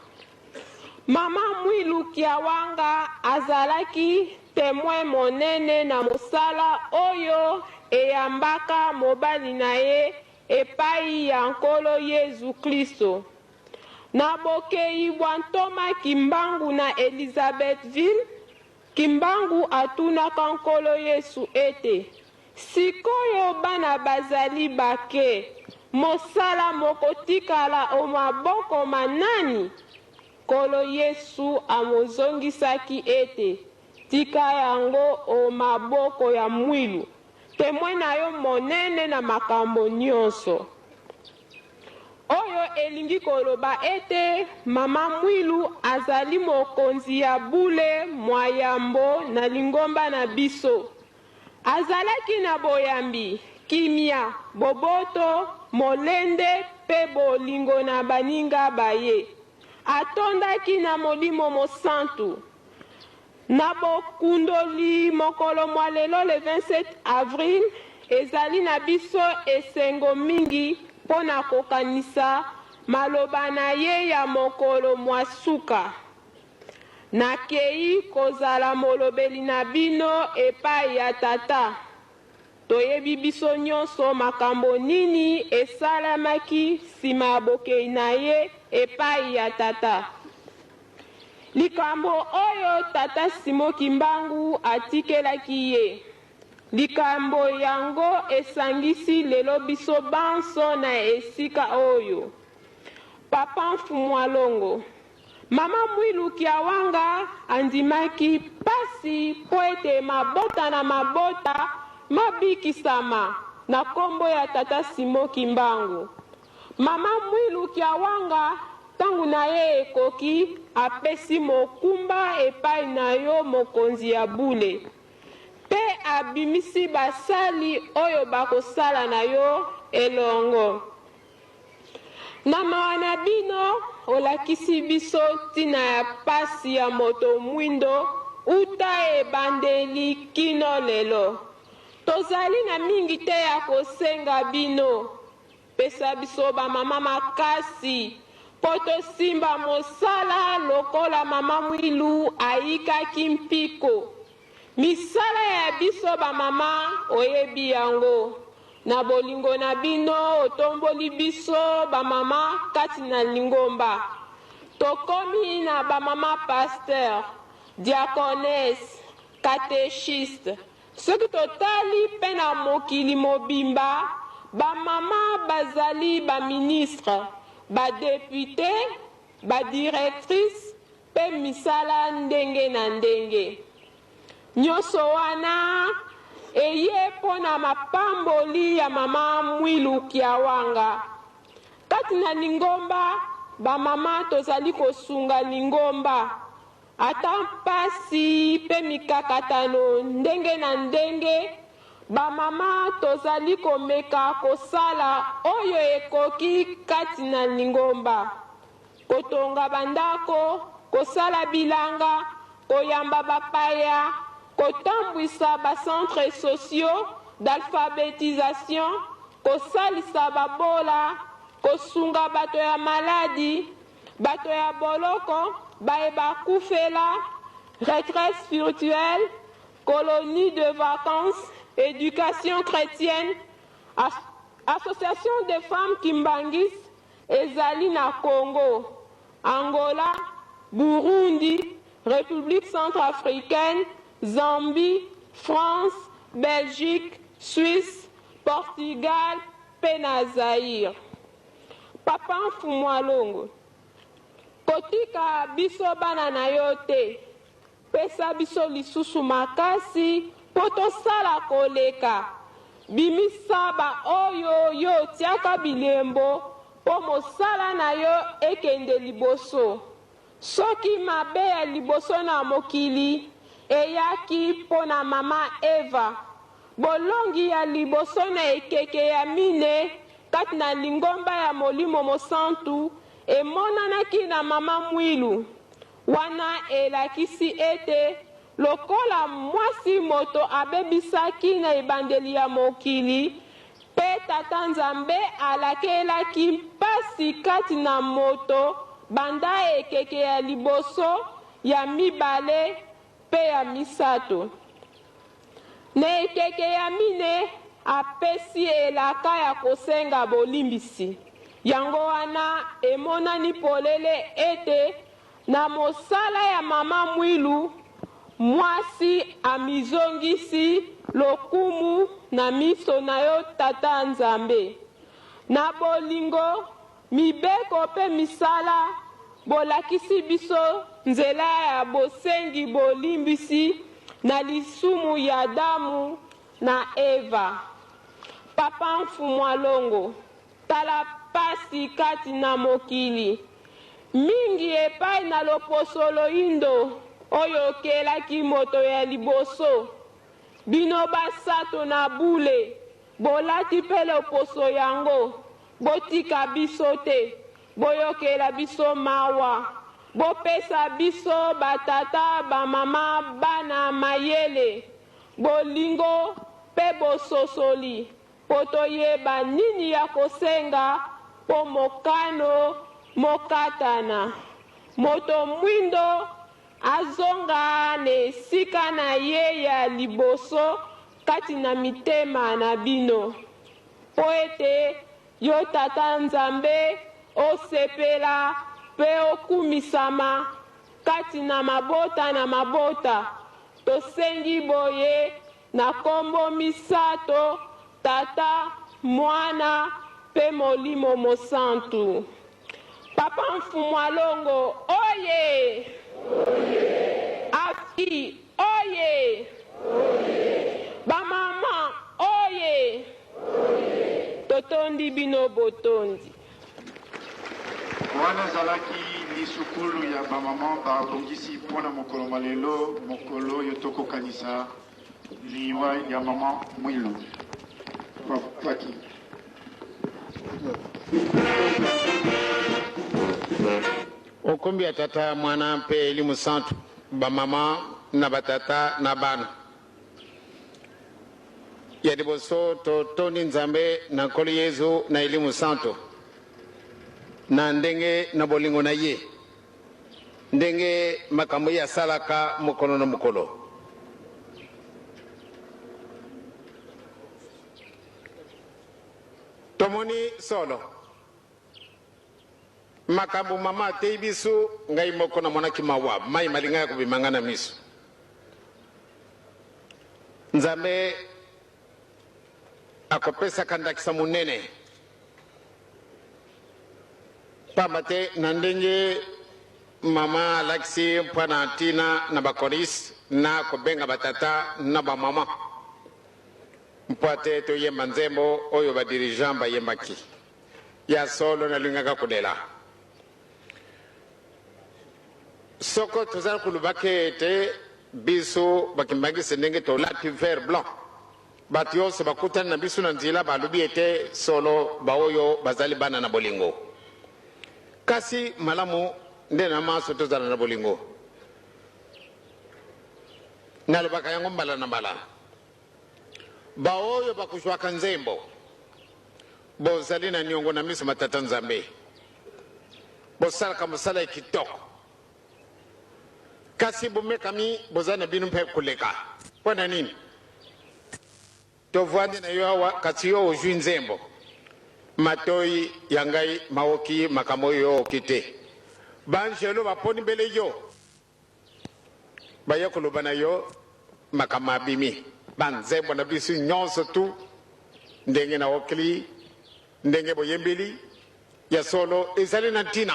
Mama Mwilu Kiawanga azalaki temoin monene na mosala oyo eyambaka mobali na ye epayi ya Nkolo Yezu Klisto. Na bokeyi bwa ntoma Kimbangu na Elisabethville, Kimbangu atunaka Nkolo Yesu ete, Sikoyo bana bazali bake, mosala mokotikala o maboko ma nani? Nkolo Yesu amozongisaki ete, Tika yango o maboko ya Mwilu, temwe na yo monene na makambo nyonso. Oyo elingi koloba ete Mama Mwilu azali mokonzi ya bule mwa yambo na lingomba na biso. Azalaki na boyambi, kimia, boboto, molende mpe bolingo na baninga ba ye. Atondaki na Molimo Mosantu. Na bokundoli mokolo mwa lelo le 27 avril, ezali na biso esengo mingi mpo na kokanisa maloba na ye ya mokolo mwa suka, Nakei kozala molobeli na bino epai ya Tata. Toyebi biso nyonso makambo nini esalemaki nsima ya bokei na ye epai ya Tata. Likambo oyo Tata Simon Kimbangu atikelaki ye. Likambo yango esangisi lelo biso banso na esika oyo. Papa Mfumua Longo, Mama Mwilu Kiawanga andimaki mpasi mpo ete mabota na mabota mabikisama na kombo ya Tata Simon Kimbangu. Mama Mwilu Kiawanga tango na ye ekoki apesi mokumba epai na yo mokonzi ya bule mpe abimisi basali oyo bakosala na yo elongo. Na mawa na bino, olakisi biso ntina ya pasi ya moto mwindo uta ebandeli kino lelo. Tozali na mingi te ya kosenga bino. Pesa biso ba mama makasi mpo tosimba mosala lokola mama Mwilu ayikaki mpiko. Misala ya biso ba mama oyebi yango. Na bolingo na bino otomboli biso ba mama kati na lingomba. Tokomi na ba mama pasteur, diaconesse, catechiste. Soki totali mpe na mokili mobimba, ba mama bazali ba ministres, ba deputes, ba directrices mpe misala ndenge na ndenge. Nyoso wana eye mpo na mapamboli ya mama Mwilu Kiawanga. Kati na lingomba, ba mama tozali kosunga lingomba. Ata mpasi mpe mikakatano ndenge na ndenge, ba mama tozali komeka kosala oyo ekoki kati na lingomba. Kotonga bandako, kosala bilanga, koyamba bapaya, kotambwisa ba centres sociaux d'alphabetisation, kosalisa babola, kosunga bato ya maladi, bato ya boloko, baye bakufela, retraite spirituelle, colonie de vacances, education chretienne, association des femmes kimbanguistes ezali na Congo, Angola, Burundi, Republique centrafricaine, Zambie, France, Belgique, Suisse, Portugal mpe na Zaïre. Papa Mfumu'a Longo, kotika biso bana na yo te, Pesa biso lisusu makasi mpo tosala koleka. Bimisa baoyo yo otiaka bilembo mpo mosala na yo ekende liboso. Soki mabe ya liboso na mokili eyaki mpo na mama Eva, bolongi ya liboso na ekeke ya mine kati na lingomba ya Molimo Mosantu emonanaki na mama Mwilu. Wana elakisi ete lokola mwasi moto abebisaki na ebandeli ya mokili, mpe Tata Nzambe alakelaki mpasi kati na moto banda ekeke ya liboso, ya mibale, mpe ya misato. Na ekeke ya mine, apesi elaka ya kosenga bolimbisi. Yango wana, emonani polele ete na mosala ya Mama Mwilu, mwasi amizongisi lokumu na miso na yo Tata Nzambe. Na bolingo, mibeko mpe misala, bolakisi biso nzela ya bosengi bolimbisi na lisumu ya Adamu na Eva. Papa Mfumu'a Longo, tala pasi kati na mokili, mingi epai na loposo loindo oyo okelaki moto ya liboso. Bino basato na bule, bolati mpe loposo yango, botika biso te, boyokela biso mawa, bopesa biso batata, bamama, bana mayele, bolingo mpe bososoli mpo toyeba nini ya kosenga mpo mokano mokatana. Moto mwindo azonga na esika na ye ya liboso kati na mitema na bino, mpo ete yo Tata Nzambe osepela mpe okumisama kati na mabota na mabota. Tosengi boye na kombo misato, Tata, Mwana, mpe Molimo Mosantu. Papa Mfumu'a Longo, oye! Afi, oye! Ba maman, oye! Totondi bino botondi. Wana ezalaki lisukulu ya ba maman babongisi mpo na mokolo mwa lelo, mokolo oyo tokokanisa liwa ya maman Mwilu. Paki. Okombi ya Tata, Mwana mpe Elimo Santu, bamama na batata na bana. Ya liboso totondi Nzambe na Nkolo Yezu na Elimo Santu na ndenge na bolingo na ye, ndenge makambo ye asalaka mokolo na mokolo. Tomoni solo Makambo mama ateyi biso, ngai moko namonaki mawa, mai malingaki kobima ngai na miso. Nzambe akopesaka ndakisa monene, pamba te na ndenge mama alakisi mpo na ntina na bakoris na kobenga batata na bamama mpo ate toyemba nzembo oyo badirigeant bayembaki. Ya solo nalingaka kolela. Soko tozali koloba ke ete biso bakimbangisi ndenge tolati vert blanc, bato yonso bakutani na biso na nzela balobi ete solo baoyo bazali bana na bolingo. Kasi malamu nde na manso tozala na bolingo. Nalobaka yango mbala na mbala. Baoyo bakozwaka nzembo, bozali na niongo na miso ma Tata Nzambe. Bosalaka mosala ya kitoko, kasi bomekami bozali na bino mpe koleka. Mpo na nini? Tovandi na yo awa, kasi yo ozwi nzembo. Matoi ya ngai maoki makambo oyo yo oki te. Banjelo baponi mbele yo. Baye koloba na yo makambo abimi ba nzembo na biso nyonso tu ndenge na okli ndenge boyembeli ya solo ezali na ntina.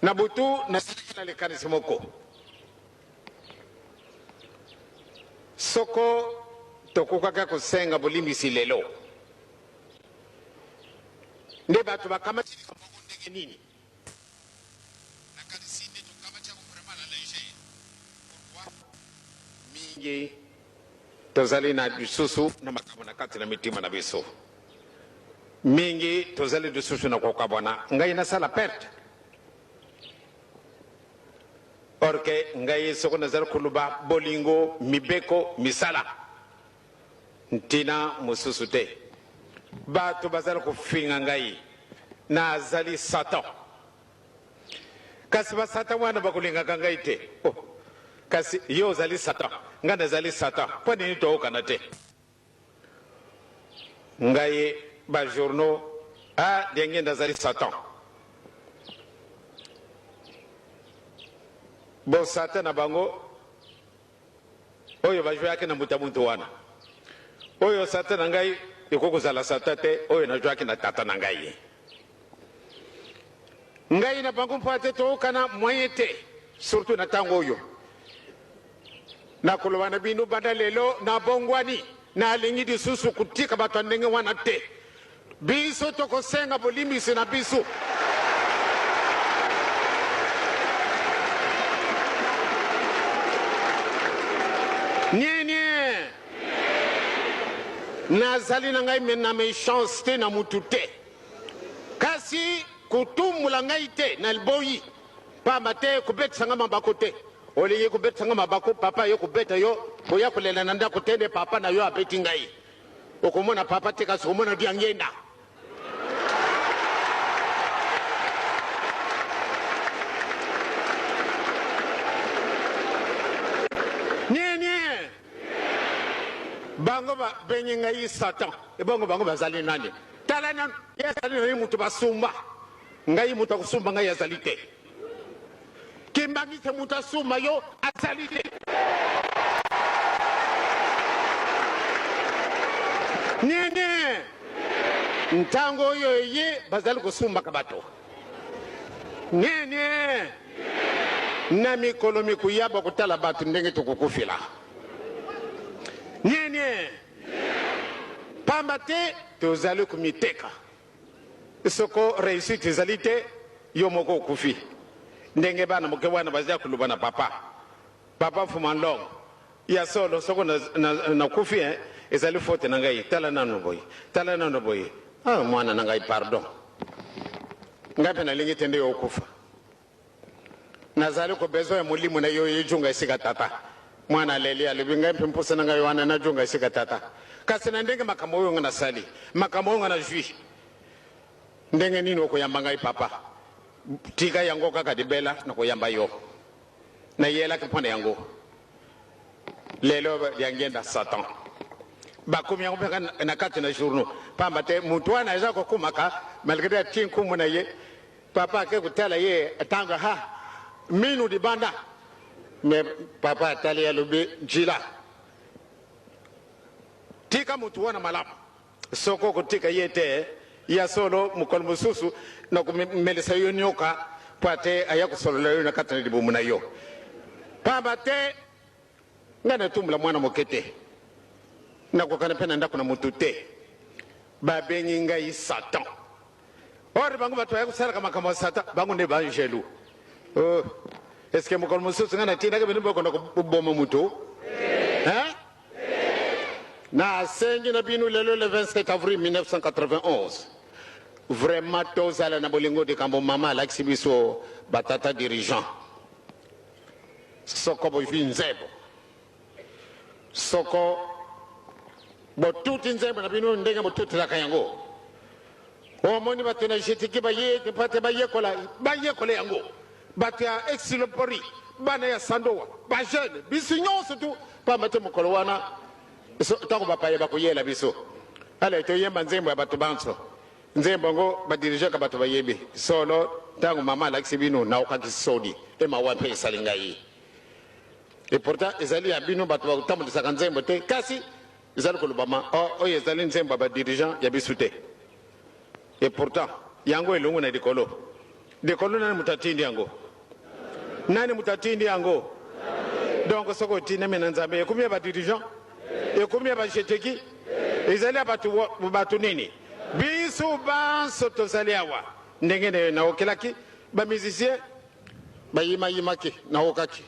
Na butu nasalaki na likanisi moko soko tokokaka kosenga bolimbisi lelo nde bato bakamati likambo yango ndenge nini? Nakanisi nde tokamati yango vraiment à la légère. Pourquoi? Mingi tozali na lisusu na makambo na kati na mitima na biso. Mingi tozali lisusu na kokabwana. Ngai nasala perte. Or que ngai soko nazali koloba bolingo, mibeko, misala. Ntina mosusu te. Bato bazali kofinga ngai. Nazali Satan. Kasi ba Satan wana bakolingaka ngai te. Oh, kasi yo ozali Satan, ngai nazali Satan. Mpo nini toyokana te? Ngai ba journaux, ah, Diangienda azali Satan. Bo Satan na bango Oyo ba jouaki na mbuta muntu wana. Oyo satan na ngai ekoki kozala satan te oyo na jouaki na tata na ngai. Ngai na bango mpo ate toyokana moyen te surtout na tango oyo. Nakoloba na bino banda lelo nabongwani nalingi lisusu kotika bato ya ndenge wana te. Biso tokosenga bolimbisi na biso. Nie nie. Nazali na ngai na mechance na mutu te. Kasi kotumbola ngai te na liboyi. Pamba te kobetisa ngai mabaku te. Olingi kobetisa ngai mabaku, papa aye kobeta yo, koya kolela na ndako te nde papa na yo abeti ngai. Okomona papa te kasi okomona Diangienda. Nie nie. Bango ba bengi ngai Satan. Ebongo bango bazali nani? Tala nanu, ye azali na ye moto basumba. Ngai moto akosumba ngai azali te. Kimbangiste moto asumba yo azali te. Nini? Ntango oyo eye bazali kosumbaka bato. Nini? Na mikolo mikoya bakotala bato ndenge tokokufela. Nini? Pamba te tozali komiteka. Soko reussite ezali te, yo moko okufi. Ndenge bana moke wana baza koloba na papa. Papa Mfuma Nlongo, ya solo soko nakufi hein, ezali faute na ngai. Tala nanu boye, tala nanu boye. Ah mwana na ngai pardon. Ngai mpe nalingi te nde yo okufa. Nazali ko besoin ya molimo na yo ejunga esika tata. Mwana aleli alobi ngai mpe mposa na ngai wana najunga esika tata. Kasi na ndenge makambo oyo ngai nasali, makambo oyo ngai nazwi, ndenge nini okoyamba ngai papa? Tika yango kaka libela, nakoyamba yo. Nayelaki mpo na yango. Lelo Diangienda Satan bakomi yango mpe na kati na journaux pamba te moto wana aza kokomaka malgré atie nkombo na ye papa ake kotala ye ntango ha minu libanda me papa atali alobi jila tika moto wana malamu soki okotika ye te ya solo mokolo mosusu nakomelisa yo nyoka mpo ate aya kosolola yo na kati na libumu na yo pamba te ngai natumbola mwana moke te nakokana mpe na ndako na motu te babengi ngai satan or bango bato baya kosalaka makambo ya satan bango nde baangelu oh. eske mokolo mosusu ngai natindaki bino bokona koboma motu hein? Nasengi na bino lelo le 27 avril 1991 vraiment tozala na bolingo likambo mama alakisi biso batata dirigeant soko bozwi nzembo soko botuti nzembo na bino ndenge botutelaka yango omoni bato na jetiki baye mpo te bayekola bayekola yango bato ya exilopori bana ya sandowa bajeune biso nyonso tu pamba te mokolo wana ntango bapaya bakoyela biso ale toyemba nzembo ya bato banso nzembo yango badirigaka bato bayebi solo ntango mama alakisi bino naokaki soni e mawa mpe esali ngai et pourtant ezali ya bino bato bakotambolisaka nzembo te kasi ezali kolobama oh, oyo ezali nzembo ya badirigeant ya biso te et pourtant yango elongo na likolo likolo nani moto atindi yango nani moto atindi yango donc soki otindami na nzambe ekomi ya badirigeant ekomi ya bajeteki ezali ya bato bato nini biso banso tozali awa ndenge naokelaki bamusicien bayimayimaki naokaki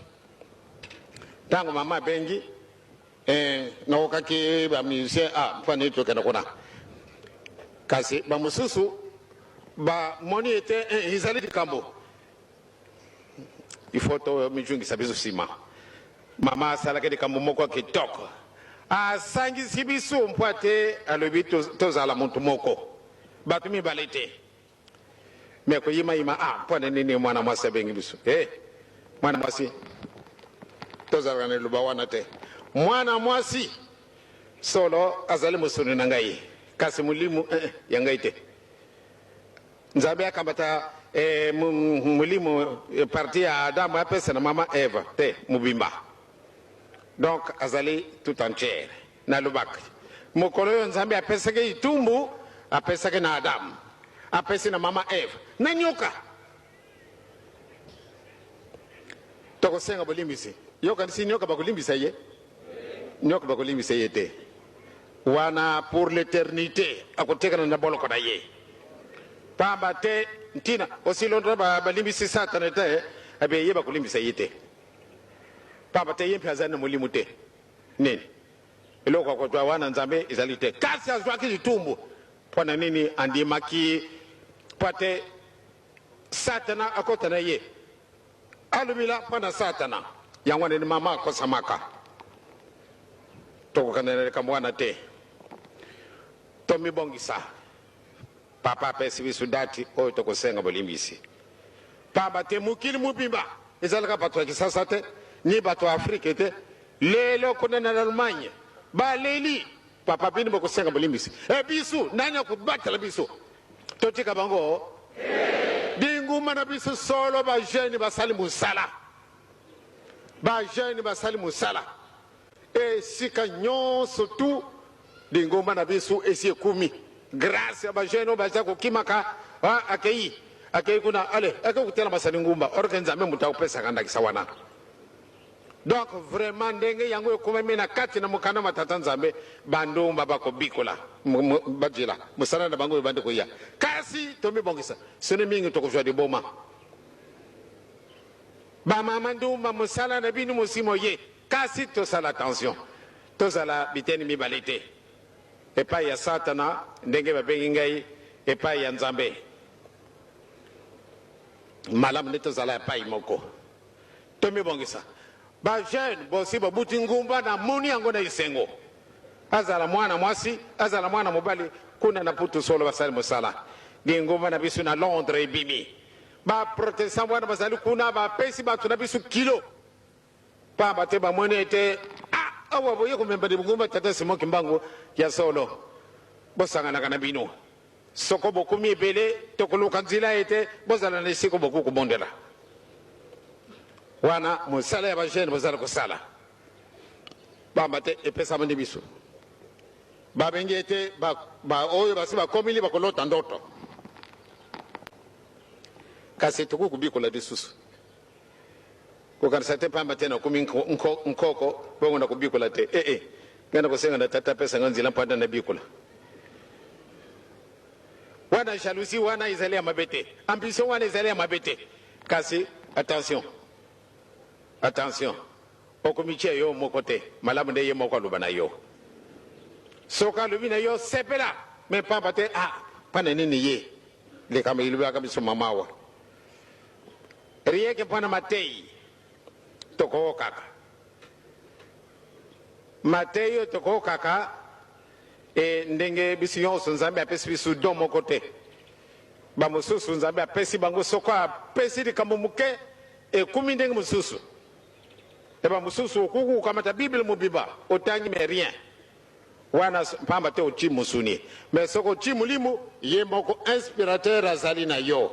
ntango mama abengi Eh, naokaki ba musicien ah mpo nini tokende kuna kasi bamosusu bamoni ete eh, ezali likambo il faut tomijungisa biso nsima mama asalaki likambo moko kitoko asangisi biso mpo ate alobi tozala moto moko bato mibale te me koyimayima ah mpo na nini mwana mwasi abengi biso hey, eh, mwana mwasi tozalaka na liloba wana te mwana mwasi solo azali mosuni na ngai kasi molimo eh, eh ya ngai te nzambe akambata eh, molimo eh, parti ya adamu apesa na mama eva te mobimba donc azali tout entière Nalobaka, mokolo oyo Nzambe apesaki etumbu, apesaki na Adamu, apesi na mama Eve, na nyoka. Tokosenga bolimbisi. Yo okanisi nyoka bakolimbisa ye? Nyoka bakolimbisa ye te. Wana pour l'éternité akotekana na boloko na ye. Pamba te ntina aussi longtemps balimbisi Satana te, abe ye bakolimbisa ye te. Pamba te ye mpe azali na molimo te. Nini? Eloko ya kozwa wana Nzambe ezali te. Kasi azwaki litumbu. Mpo na nini andimaki? Mpo te Satana akota na ye. Alobila mpo na Satana. Yango wana mama akosamaka. Tokokana na likambo wana te. Tomibongisa. Papa apesi biso dati oyo tokosenga bolimbisi. Pamba te mokili mobimba ezalaka bato ya Kisasa te, ni bato ya Afrike te. Lelo kuna na Allemagne baleli papa bino bokosenga bolimbisi. E biso nani akobatela biso? Totika bango binguma na biso solo ba jeune basali mosala. Ba jeune basali mosala. Esika nyonso tu lingomba na biso esi ekumi grace ya ba jeune oyo baza kokimaka ah, akei akei kuna ale akei kotela masani ngumba or ke Nzambe moto akopesaka ndakisa wana. Donc vraiment ndenge yango ekomami na kati na mokanda ma Tata Nzambe, bandumba bakobikola bajela mosala na bango ebandi koya, kasi tomibongisa soni mingi tokozwa liboma. Ba mama ndumba mosala na bino mosi moye kasi tosala attention tozala biteni mibale te epai ya satana ndenge babengi ngai epai ya nzambe. Malamu nde tozala epai moko. Tomibongisa. Ba jeunes bosi bobuti ngumba na moni yango na esengo. Azala mwana mwasi, azala mwana mobali, kuna na Putu solo basali mosala. Lingomba na biso na Londres ebimi. Ba protestants wana bazali kuna bapesi bato na biso kilo. Pamba te bamoni ete ah, awa boye komemba lingomba Tata Simon Kimbangu ya solo. Bosanganaka na bino. Soko bokomi ebele, tokoluka nzela ete bozala na esika bokoki kobondela. Wana mosala ya ba jeunes bozali kosala. Pamba te epesama nde biso. Babengi ete ba, ba oyo basi bakomili bakolota ndoto. Kasi tokoki kobikola lisusu. Kokanisa te pamba te nakomi nkoko bongo nakobikola te. Ee, eh, ngai nakosenga na Tata apesa ngai nzela mpo ata nabikola. Wana jalousie wana ezali ya mabe te, ambition wana ezali ya mabe te, kasi attention, attention, okomitia yo moko te, malamu nde ye moko aloba na yo. Soki alobi na yo sepela, me pamba te ah, pana nini ye likambo elobelaka biso mama awa rien que mpo na mateyi tokokaka mateyi oyo tokokaka e ndenge biso nyonso Nzambe apesi biso don moko te. Bamosusu Nzambe apesi bango soko apesi likambo moke ekumi ndenge mosusu. E bamosusu okoki kokamata Bible mobimba otangi mais rien. Wana pamba te otii mosuni. Mais soki otii molimo, ye moko inspirateur azali na yo.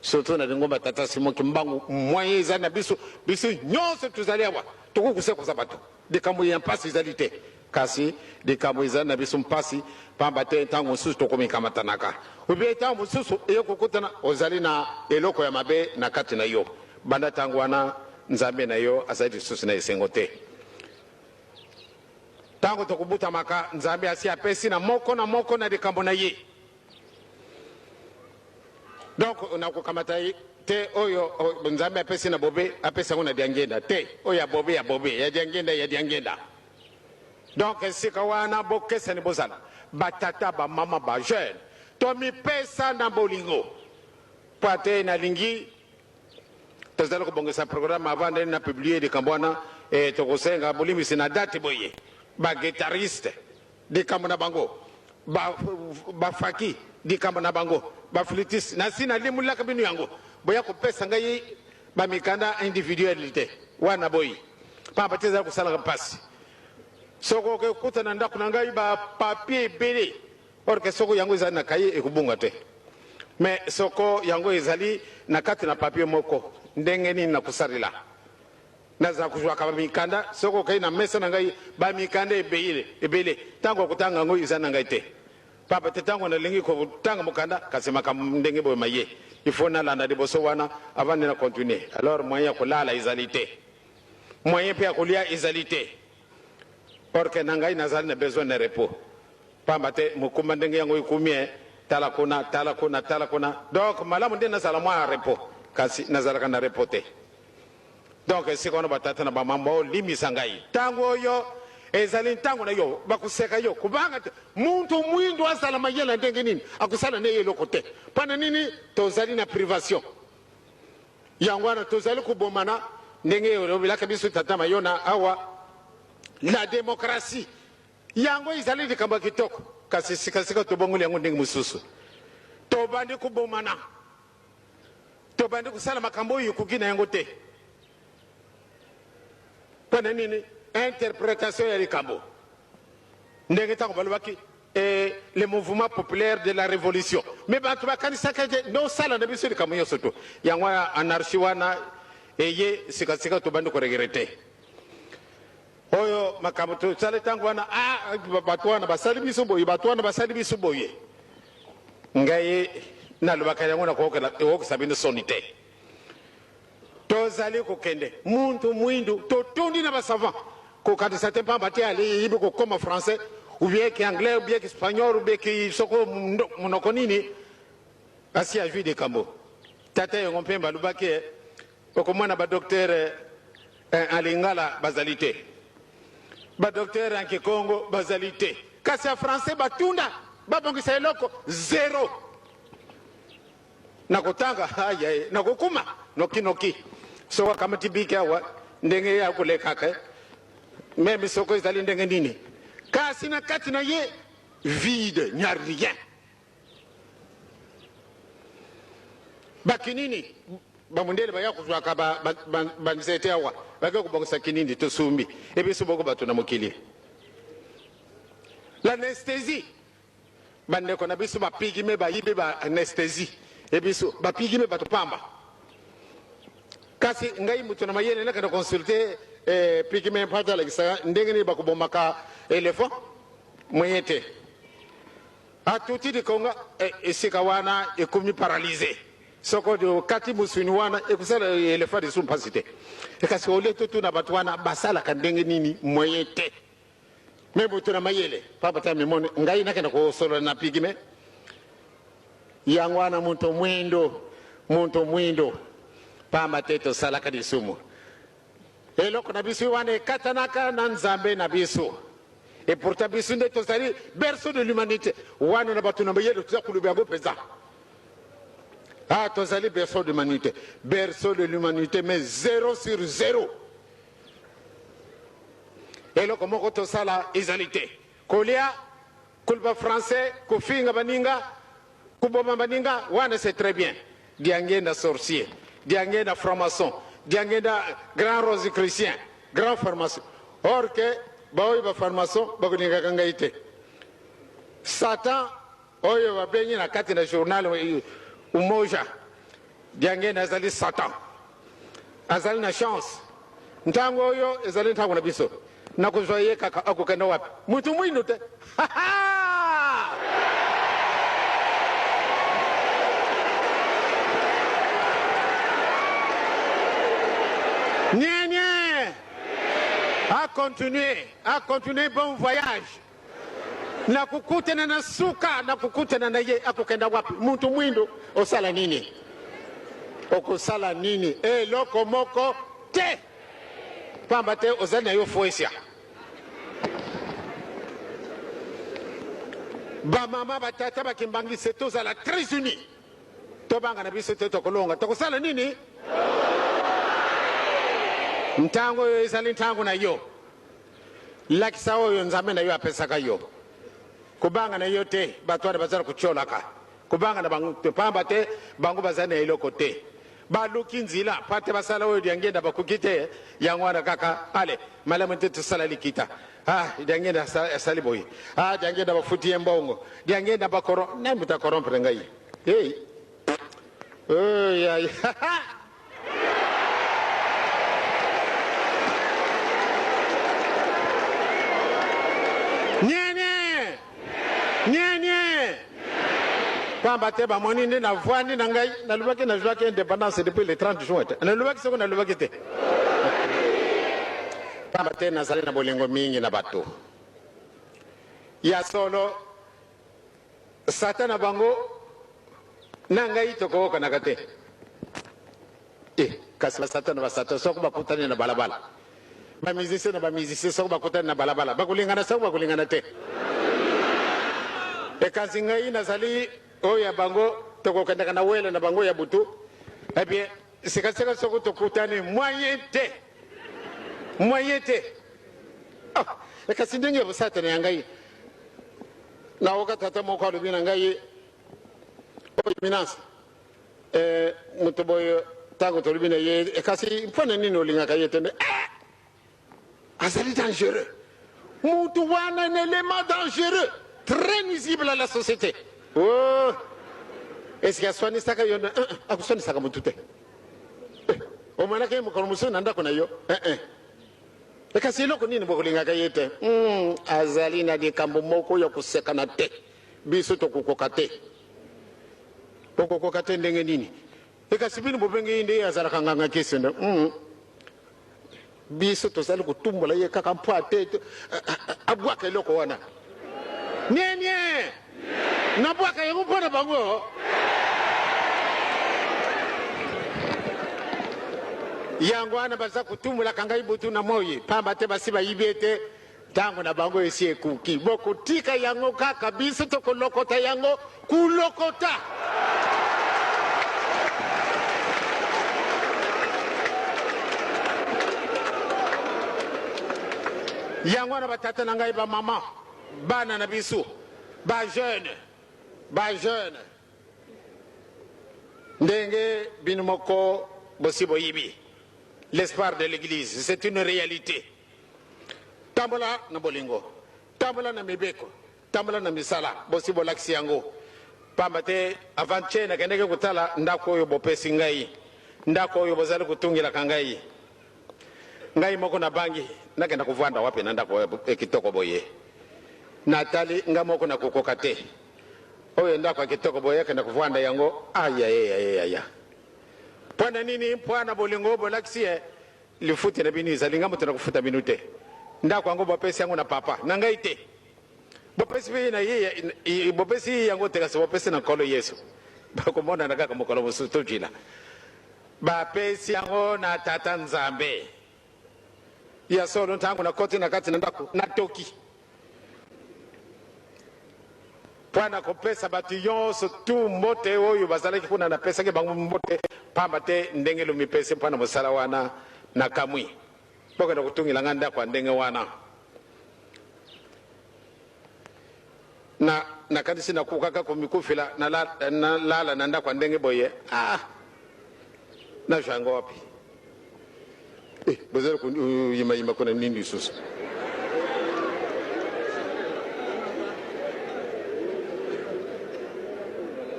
Surtout na lingomba Tata Simon Kimbangu, moyen ezali na biso, biso nyonso tozali awa, tokoki kosekwisa bato. Likambo ya mpasi ezali te, kasi likambo ezali na biso mpasi, pamba te ntango mosusu tokomikamatanaka, ubie ntango mosusu eye kokutana ozali na eloko ya mabe na kati na yo. Banda ntango wana Nzambe na yo azali lisusu na esengo te. Ntango tokobutamaka, Nzambe asi apesi na moko na moko na likambo na ye. Donc nakokamata te oyo Nzambe apesi na bobe, apesi yango na diangenda te. Oyo ya bobe ya bobe, ya diangenda ya diangenda. Donc esika wana bokeseni bozala batata, bamama, ba jeune, tomipesa na bolingo mpo ate nalingi tozali kobongisa programme avant nde na publier likambo wana e, tokosenga bolimbisi na date boye ba guitariste likambo na bango bafaki ba likambo na bango baflutiste nasi nalimolaka bino yango boya kopesa ngai bamikanda individuel te wana boyi pamba te ezali kosalaka mpasi soki okekuta na ndako na ngai bapapie ebele orke soko yango ezali na kaye ekobunga te me soko yango ezali na kati na papie moko ndenge nini nakosalela Naza kozwaka ba mikanda soki okei na mesa na ngai ba mikanda ebele ebele ntango ya kotanga yango eza na ngai te pamba te ntango nalingi kotanga mokanda kasi makambo ndenge boye maye il faut nalanda liboso wana avant nde na continuer alors moyen ya kolala ezali te moyen mpe ya kolia ezali te or que na ngai nazali na besoin na repos pamba te mokumba ndenge yango ekomi eh, tala kuna tala kuna tala kuna donc malamu nde nazala mwa repos kasi nazalaka na repos te. Donc esika wana batata na bamama bolimbisa ngai, ntango oyo ezali ntango na yo, bakoseka yo, kobanga te. Muntu mwindu azala mayele ndenge nini, akosala na ye eloko te. Mpo na nini? Tozali na privation, yango wana tozali kobomana ndenge elobelaka biso tata Mayona awa. La demokrasie yango ezali likambo ya kitoko, kasi sikasika tobongoli yango ndenge mosusu, tobandi kobomana. Tobandi kosala makambo oyo ekoki na yango te. Mpo na nini? Interpretation ya likambo. Ndenge ntango balobaki eh, le mouvement populaire de la révolution, me bato bakanisaka ete nde osala na biso likambo nyonso to yango wana anarchie wana eye sikasika, tobandi koregrete oyo makambo tosali ntango wana. Ah, bato wana basali biso boye, bato wana basali biso boye. Ngai nalobaka yango na koyokisa bino soni te. Tozali kokende muntu mwindu totondi na basavant kokanisa te mpamba te ayebi kokoma français ou bien ki anglais ou bien ki espagnol ou bien ki soko monoko nini asi azwi likambo. Tata yango mpe balobaki okomona ba docteur en lingala bazali te, ba docteur en kikongo bazali te, kasi ya français batunda babongisa eloko zero. Na kotanga ayaye, na kokuma noki noki. Soko akamati biki awa ndenge ye akolekaka meme soko ezali ndenge nini, kasi na kati na ye vide, n'y a rien. Bakinini bamundele baya kozwaka banzete awa bake kobongisa kinini tosumbi ebiso boko bato na mokili. L'anesthésie bandeko na biso bapigime bayibi ba anesthésie ebiso bapigime bato pamba. Kasi ngai moto na mayele nakende consulte eh, pigme mpata alakisaka ndenge nini bakobomaka elephant moyen te. Atuti likonga eh, esika wana ekomi paralyse. Soko okati mosuni wana ekosala elephant lisusu mpasi te. Kasi olie totuna bato wana basalaka ndenge nini moyen te. Me moto na mayele papa ta mimoni ngai nakenda kosolola na pigme yango wana moto mwindo moto mwindo pamba te tosalaka lisumu eloko na biso wana ekatanaka na Nzambe na biso. Et pourtant biso nde tozali berceau de l'humanité wana na bato na mayele toza koloba yango mpenza. Ah, tozali berceau de l'humanité, berceau de l'humanité, mais 0 sur 0. Eloko moko tosala ezali te kolia, koloba français, kofinga baninga, koboma baninga, wana c'est très bien. Diangenda sorcier, diangenda franc-maçon, diangenda grand rose chrétien, grand pharmacien. Or que baoyo ba franc-maçon bakolingaka ngai te. Satan oyo babengi na kati na journal Umoja, diangenda azali Satan, azali na chance. Ntango oyo ezali ntango na biso, nakozwa ye kaka akokenda wapi? Mutu mwindu te. Nye nye a continuer, a continuer, bon voyage. Nakokutana na suka, nakokutana na ye akokenda wapi? Mutu mwindu osala nini? Okosala nini? Eloko moko te, pamba te ozali na yo fuesia. Bamama, batata, bakimbangise, tozala très unis. Tobanga na biso te, tokolonga. Tokosala nini? Ntango oyo ezali ntango na yo. Lakisa oyo Nzambe na yo apesaka yo. Kobanga na yo te bato wana bazali kotiolaka. Kobanga na bango te, pamba te bango bazali na eloko te. Baluki nzila mpo ate basala oyo Diangenda bakoki te, yango wana kaka ale malamu te tosala likita. Ah, Diangenda asali boye. Ah, Diangenda bafuti ye mbongo. Diangenda bakoro, nani moto akorompre ngai? Hey. Oh, ya, ya. Nye nye nye nye, pamba te bamoni nde navwandi na ngai nalobaki nazwaki indépendance depuis le 30 juin te nalobaki soko nalobaki te pamba te nazali na bolingo mingi na bato ya solo. Satan na bango na ngai tokoyokanaka te. Eh, kasi ba satan na ba satan soko bakutani na balabala, ba musicien na ba musicien soko bakutani na balabala, bakolingana soko bakolingana te. Ekasi ngai nazali oyo ya bango, tokokendaka na wele na bango ya butu. Eh bien, sikasika soko tokutani moyen te, moyen te. Ah, ekasi ndenge ya bosatana ya ngai naoka tata moko alobi na ngai oyo eminence eh, moto boye ntango tolobi na ye kasi mpo na nini olingaka ye te nde eh! Azali dangereux moto wana, un élément dangereux très nuisible à la société. Oh! Eske aswanisaka yo? Akoswanisaka motu te. Omonaka ye mokolo mosusu na ndako na yo? Kasi eloko nini bokolingaka ye te? Azali na likambo moko ya kosekana te, biso tokokoka te. Bokokoka te ndenge nini? Kasi bino bobengi ye nde azalaka nganga kisi nde. Biso tozali kotumbola ye kaka mpo ate abwaka eloko wana. Nie nie nabwaka yango mpo na bango. Yango wana baza kotumbolaka ngai butu na moi, pamba te basi bayibi ete ntango na bango esi ekoki. Bokotika yango kaka, biso tokolokota yango kulokota. Yango wana batata na ngai, bamama, bana na biso, bajeune, bajeune, ndenge bino moko bosi boyibi, l'espoir de l'église, c'est une réalité. Tambola na bolingo, tambola na mibeko, tambola na misala, bosi bolakisi yango. Pamba te avant-hier nakendaki kotala ndako oyo bopesi ngai, ndako oyo bozali kotungelaka ngai. Ngai moko nabangi nakenda kovanda wapi na ndako oyo kitoko boye. Natali ngai moko nakokoka te. Oyo ndako ya kitoko boye akenda kovanda yango, ayayayaya. Mpo na nini? Mpo na bolingo oyo bolakisi ye. Lifuti na bino ezali ngai moto nakofuta bino te. Ndako yango bopesi yango na papa na ngai te. Bopesi mpe na ye, bopesi ye yango te, kasi bopesi na Nkolo Yesu. Bakomonana kaka mokolo mosusu, tojila. Bapesi yango na Tata Nzambe. Ya solo, ntango nakoti na kati na ndako, natoki mpo na kopesa bato nyonso tu mbote oyo bazalaki kuna. Napesaki bango mbote pamba te ndenge lomipesi mpo na mosala wana. Nakamwi bokenda kotungela ngai ndako ya ndenge wana. Na nakanisi nakokaka komikufela nalala na ndako ya ndenge boye. Ah, nazwa yango wapi? Eh, bozali koyimayima kuna nini lisusu?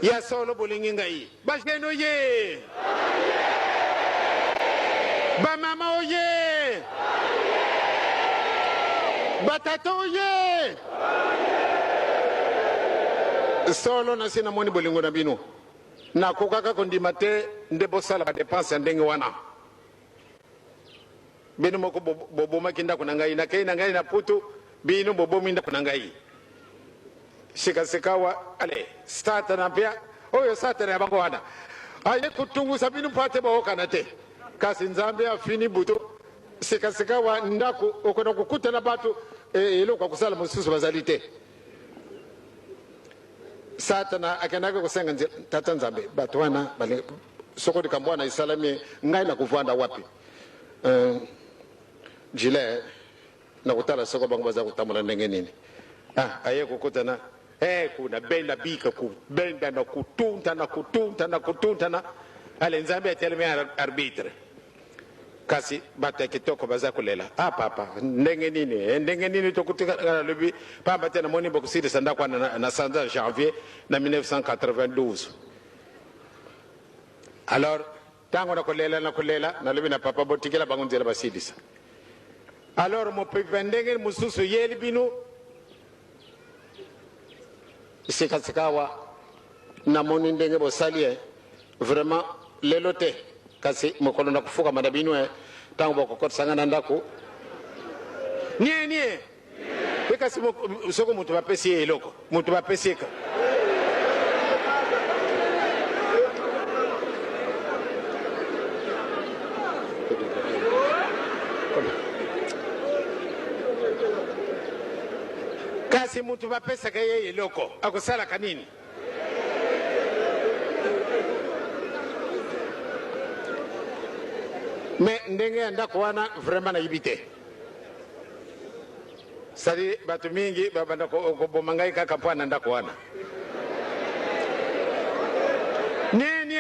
Ya solo bolingi ngai, bajene oye, bamama oye, batata oye. Solo nasi namoni bolingo na bino, nakokaka kondima te nde bosala badepense ya ndenge wana. Bino moko bobomaki ndako na ngai, nakei na ngai na Putu, bino bobomi ndako na ngai. Sikasikawa, ale Satana mpia oyo Satana ya bango wana aye kotungusa bino mpo ate bookana te, kasi Nzambe afini butu. Sikasikawa ndako okona kokutana bato, eloko ya kosala mosusu bazali te. Satana akendaki kosenga Tata Nzambe, bato wana soko likambo wana esalami, ngai nakovanda wapi? Gilet, nakotala soko bango baza kotambola ndenge nini. Ah, aye kokutana kuna benda bika kubenda na kutuntana kutuntana kutuntana. Ale Nzambe atelemi arbitre, kasi bato ya kitoko baza kolela. Ah papa, ndenge nini, ndenge nini tokutikana? Lobi pamba te namoni bokosilisa ndako wana na sanza janvier na 1992. Alors ntango nakolela nakolela, nalobi na papa, botikela bango nzela basilisa. Alors mopepe ndenge mosusu yeli bino. Sikasika awa namoni ndenge bosali ye vraiment lelo te, kasi mokolo na kofukama na bino ntango bokokotisa ngai na ndako nie nie pe. Kasi soko moto bapesi ye eloko, moto bapesi ye ka kasi moto bapesaka ye eloko akosalaka nini? Me ndenge ya ndako wana vraiment nayebi te. Sadi bato mingi babanda koboma ngai kaka mpo na ndako wana. Nini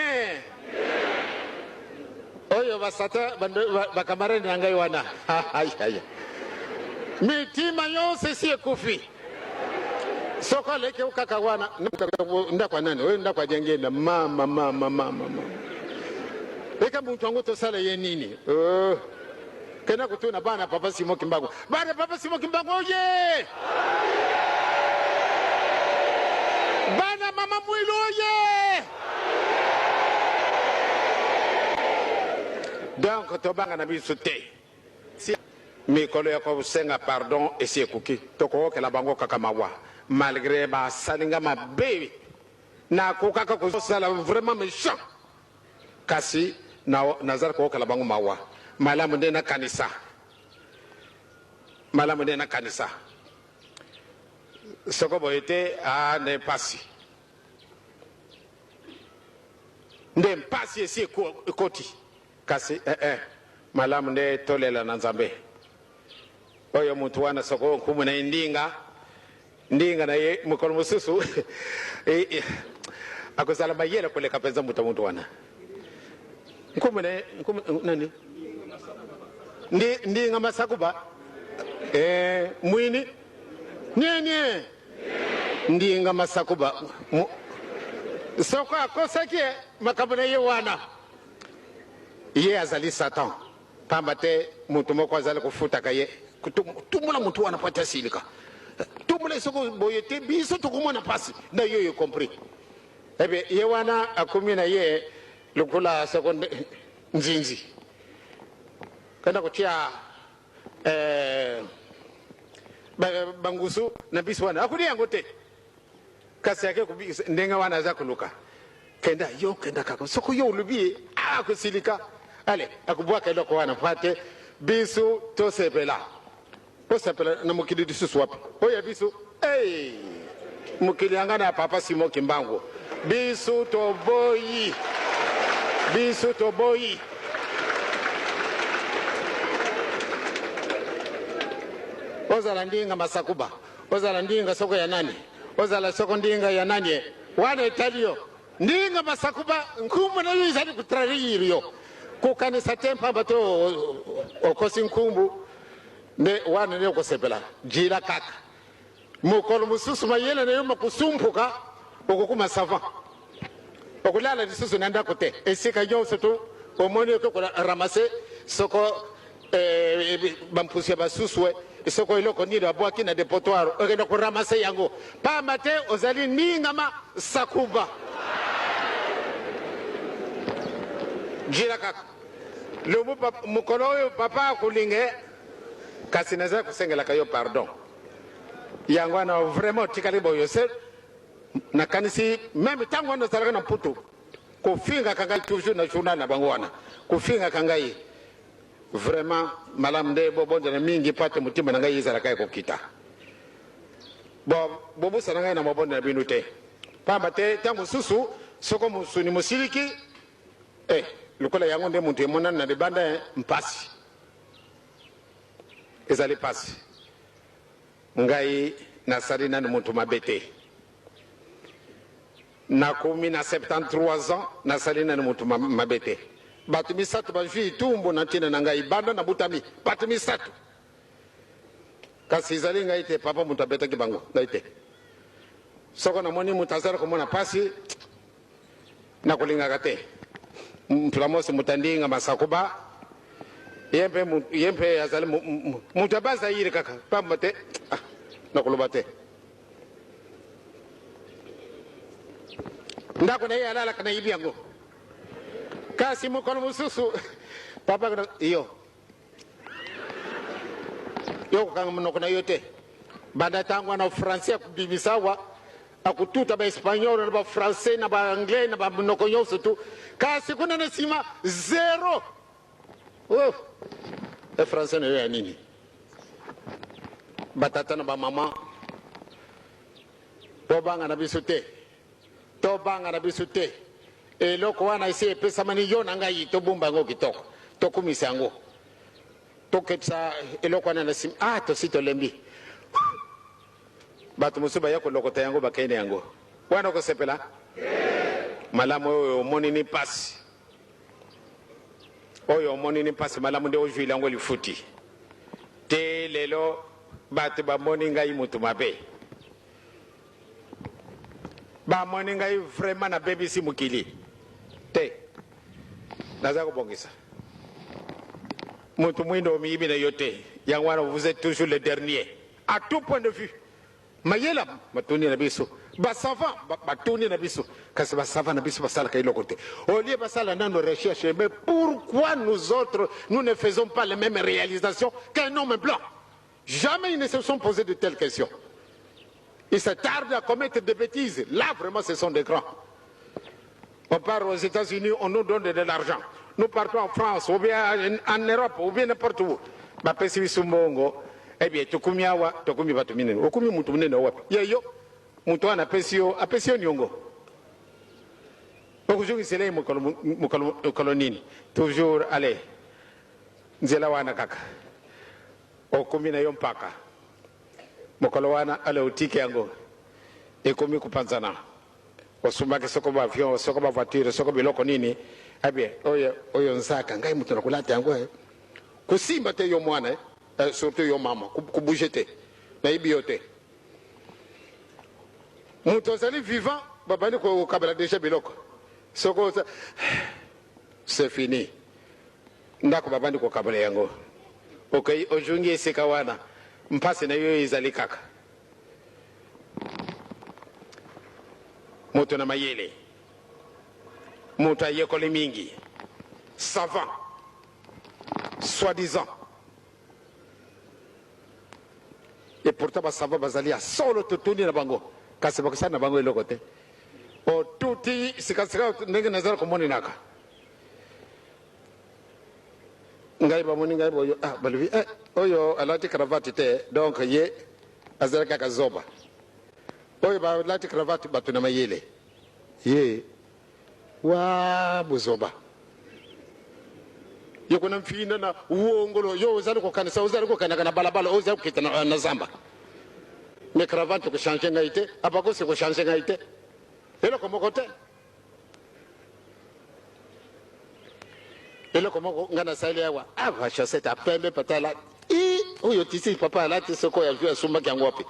oyo basata bakamarade na ngai wana, mitima nyonso esi ekufi. Soko aleki kaka wana ndako ya nani oyo, ndako ya Diangenda. Mama, mama, mama, mama, eka muntu yango tosala ye nini? Kenda kotuna bana papa Simo Kimbangu, bana papa Simo Kimbangu oye, bana mama Mwilu oye. Donc tobanga na biso te, si mikolo ya kosenga pardon esi ekoki, tokokokela bango kaka mawa malgré basalinga mabe. Nakokaka kosala vraiment méchant, kasi nazali kokokela bango mawa. Malamu nde nakanisa, malamu nde nakanisa soko boye te. A nde mpasi, nde mpasi esi ekoti, kasi malamu nde tolela na Nzambe. Oyo mutu wana soko nkumu na ye ndinga ndinga na ye mokolo mosusu eh, eh, akozala mayele koleka mpenza moto ya moto wana. Nkumu na ye nkumu nani? Ndi, ndinga masakuba eh, mwini nie ndinga masakuba soko akosaki ye makambo na ye wana ye azali satan pamba te moto moko azali kofutaka ye tumbola moto wana po ete asilika tumbola soko boye te biso tokomona mpasi na yo yo compris ebe ye wana akomi na ye lokola soko nzinzi kenda kotia eh, bangusu na biso wana akolia yango te kasi ake ndenge wana aza koluka kenda yo kenda kaka soko yo olobi ye akosilika ale akobwaka eloko wana mpo te biso tosepela osepela na mokili lisusu wapi oyo ya biso hey! mokili yanga na papa Simon Kimbangu biso toboyi biso toboyi ozala ndinga masakuba ozala ndinga soko ya nani ozala soko ndinga ya nani wana etali yo ndinga masakuba nkumbu na yo ezali kotrahir yo kokanisa te mpamba te okosi nkumbu nde wana nde okosepela jila kaka mokolo mosusu mayele na yo makosumpuka okokoma savant okolala lisusu na ndako te esika nyonso tu omoni oke koramase soko eh, bampusu ya basusu soko eloko nini babwaki na depotoire okende koramase yango pamba te ozali ningama sakuba jila kaka lobu mokolo oyo papa akolinga kasi nazali kosengelaka yo pardon yango wana vraiment otikali boyo se nakanisi meme ntango wana ozalaka na mputu kofingaka ngai toujours na journal na bango wana kofingaka ngai vraiment malamu nde bobondela mingi mpo ate motima na ngai ezalaka ya kokita bo bobosana ngai na mabondela bino te pamba te ntango mosusu soko mosuni mosiliki eh, lokola yango nde moto emonani na libanda eh, mpasi ezali mpasi ngai nasali nanu moto mabe te nakomi na 73 ans nasali nanu moto mabe te bato misato bazwi etumbu na ntina na ngai banda nabutami bato misato kasi ezali ngai te papa moto abetaki bango ngai te soko namoni moto azali komona mpasi nakolingaka te mflamosi moto andinga masakuba ye mpe ye mpe azali moto ya bazaire kaka pamba te ah, nakoloba te ndako na ye alalaka nayebi yango kasi mokolo mosusu papa yo yo kokanga monoko na yo te banda ntango wana français akobimisa awa akotuta baespagnol na bafrançais na baanglais na bamonoko nyonso tu kasi kuna na nsima zero oh. E français na yo ya nini batata na bamama bobanga na biso te tobanga na biso te eloko wana esi epesamani yo na ngai tobomba yango kitoko tokumisa yango toketisa eloko wana na nsima ah tosi tolembi bato mosusu baya kolokota yango bakei na yango wana okosepela malamu oyo omoni ni mpasi oyo omoni ni mpasi malamu nde ozwili yango lifuti te lelo bato bamoni ngai moto mabe bamoni ngai vraiment nabebisi mokili te naza kobongisa moto mwindo omiyibi na yo te yango wana vous êtes toujours le dernier à tout point de vue mayela batuni na biso basavant batuni na biso kasi basavant na biso basalaka eloko te au lieu basala nano recherche mais pourquoi nous autres nous ne faisons pas les mêmes réalisations qu'un homme blanc jamais ils ne se sont posé de telles questions ils se tardent à commettre des bêtises là vraiment ce sont des grands on part aux États-Unis on nous donne de l'argent nous partons en France ou bien en Europe ou bien n'importe où bapesi biso mbongo eh bien tokomi awa tokomi bato minene okomi moto monene wapi ye yo moto wana apesi yo apesi yo niongo okozongisela ye mokolo nini toujours allez nzela wana kaka Okomi na yo mpaka. Mokolo wana ale otiki yango ekomi kopanzana. Osumbaki soko ba avion, soko ba voiture, soko biloko nini. Eh bien, oyo oyo nzaka ngai moto nakolata yango eh. Kosimba te yo mwana eh. Eh, surtout yo mama, ko bouger te. Nayebi yo te. Moto azali vivant, babandi kokabela deja biloko. Soko c'est fini. Ndako babandi kokabola yango. Okei ozongi esika wana, mpasi na yo ezali kaka. Moto na mayele, moto ayekoli mingi, savant, soi-disant. Et pourtant ba savant bazali ya solo totuni na bango, kasi bakosala na bango eloko te. Otuti sikasika ndenge nazali komonenaka ngai bamoni ngai boyo ah, balobi eh, oyo alati cravate te donc ye azali kaka zoba oyo balati cravate bato na mayele ye wa buzoba yo kuna mfina na uongolo yo ozali kokanisa ozali kokendaka na balabala ozali kokita na, na zamba me cravate kochange ngai te abakosi kochange ngai te eloko moko te eloko moko ngai nasali awa ava ah, chaussette ya pembe patala i oyo tisi papa alati soko ya azwi asumbaki yango wapi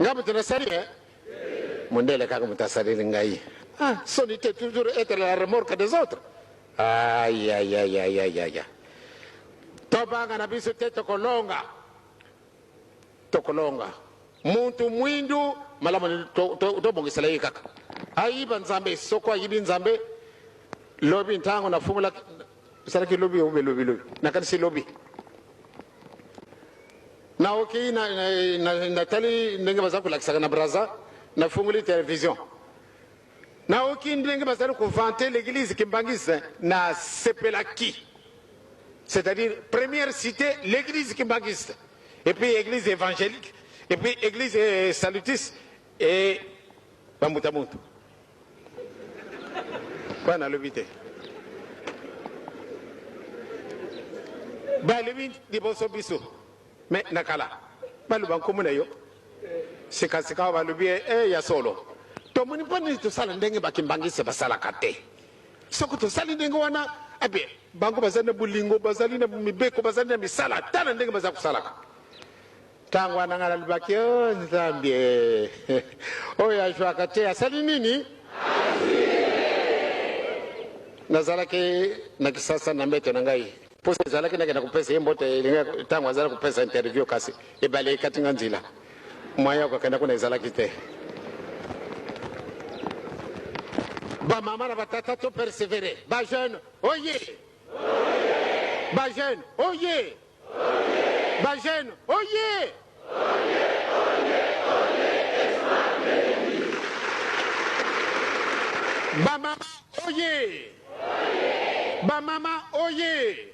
ngai moto nasali e mondele kaka moto asaleli ngai ah, soni te toujours être la remorque des autres ayayayayaya tobanga na biso te tokolonga Tokolonga. Muntu mwindu malamu tobongisela ye kaka ayiba Nzambe. Soko ayibi Nzambe lobi ntango nafungolaki esalaki lobi obe lobi lobi nakanisi lobi naokei natali ndenge baza kolakisaka na Brazza, nafungoli television naoki ndenge bazali kovante l'église kimbanguiste, nasepelaki. C'est-à-dire première cité l'église kimbanguiste et puis église évangélique et puis église euh, salutiste et bambuta muntu wana alobi te balobi liboso biso me na kala baloba nkombo na yo sikasika balobi e eh, ya solo tomoni mpo nini tosala ndenge bakimbangisi basalaka te Soki tosali ndenge wana, eh bien, bango bazali na bolingo, bazali na mibeko, bazali na misala, tala ndenge baza kosalaka. Ntango wana ngai nalobaki, o oh, Nzambe, oyo azwaka te asali nini? Nazalaki na Kisasa na mbeto na ngai mposa ezalaki nakenda kopesa ye mbote elinga ntango azali kopesa interview, kasi ebale ekati nga nzela, moyen ya kokenda kuna ezalaki te. Bamama na batata to perseverer, ba jeune oye, ba jeune oye, ba jeune oye. Bamama oye, bamama oye,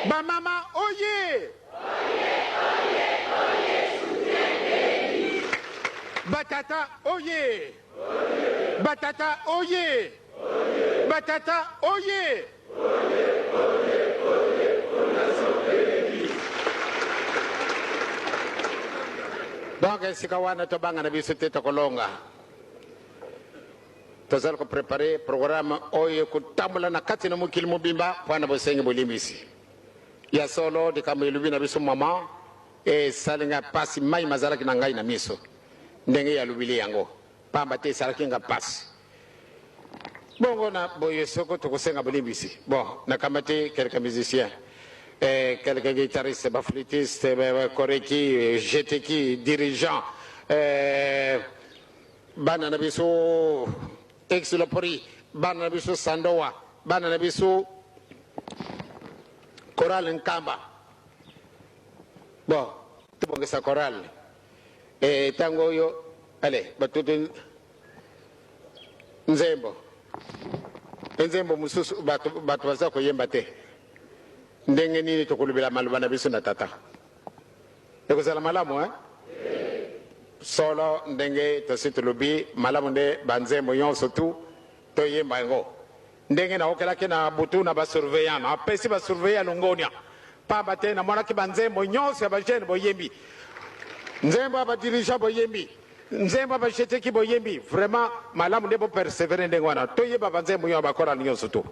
bamama oye. Batata oye! Batata oye! Batata oye! Donc esika wana tobanga na biso te tokolonga. Tozali koprepare programme oyo ekotambola na kati na mokili mobimba mpo na bosengi bolimbisi. Ya solo likambo elobi na biso maman esali nga pasi mayi mazalaki na ngai na miso ndenge ye alobili yango pamba te esalaki nga pasi bongo na boye soko tokosenga bolimbisi bon nakamati quelques musiciens eh, quelques guitaristes ba flûtistes ba koreki jeteki dirigeant eh, bana na biso exlopori bana na biso sandowa bana na biso Chorale Nkamba. Bon, tobongisa chorale. Eh, tango oyo, allez, batutu nzembo. Nzembo mosusu bato bato baza koyemba te. Ndenge nini tokolobela maloba na biso na tata? Ekozala malamu eh? Solo ndenge tosi tolobi malamu nde banzembo nyonso tu toyemba yango. Ndenge naokelaki na butu na ba surveillant, napesi ba surveillant longonia. Pamba te namonaki banzembo nyonso ya ba jeunes boyembi, nzembo ya ba dirigeants boyembi, nzembo ya ba jeteki boyembi. Vraiment malamu nde bo perseverer ndenge wana, toyeba banzembo ya ba chorale nyonso tout.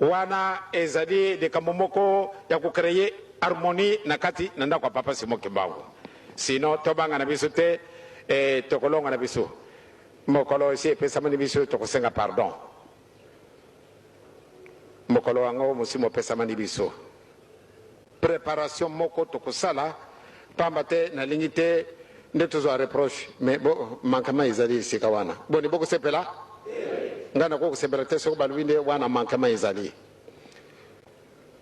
Wana ezali likambo moko ya ko creer harmonie na kati na ndako ya Papa Simon Kimbangu. Sinon tobanga na biso te, eh, tokolonga na biso. Mokolo esi epesamani biso tokosenga pardon. Mokolo yango mosi mopesamani biso. Preparation moko tokosala pamba te nalingi te nde tozwa reproche mais bo manquement ezali esika wana. Boni bokosepela? Ngai nakoki kosepela te soki balobi nde wana manquement ezali.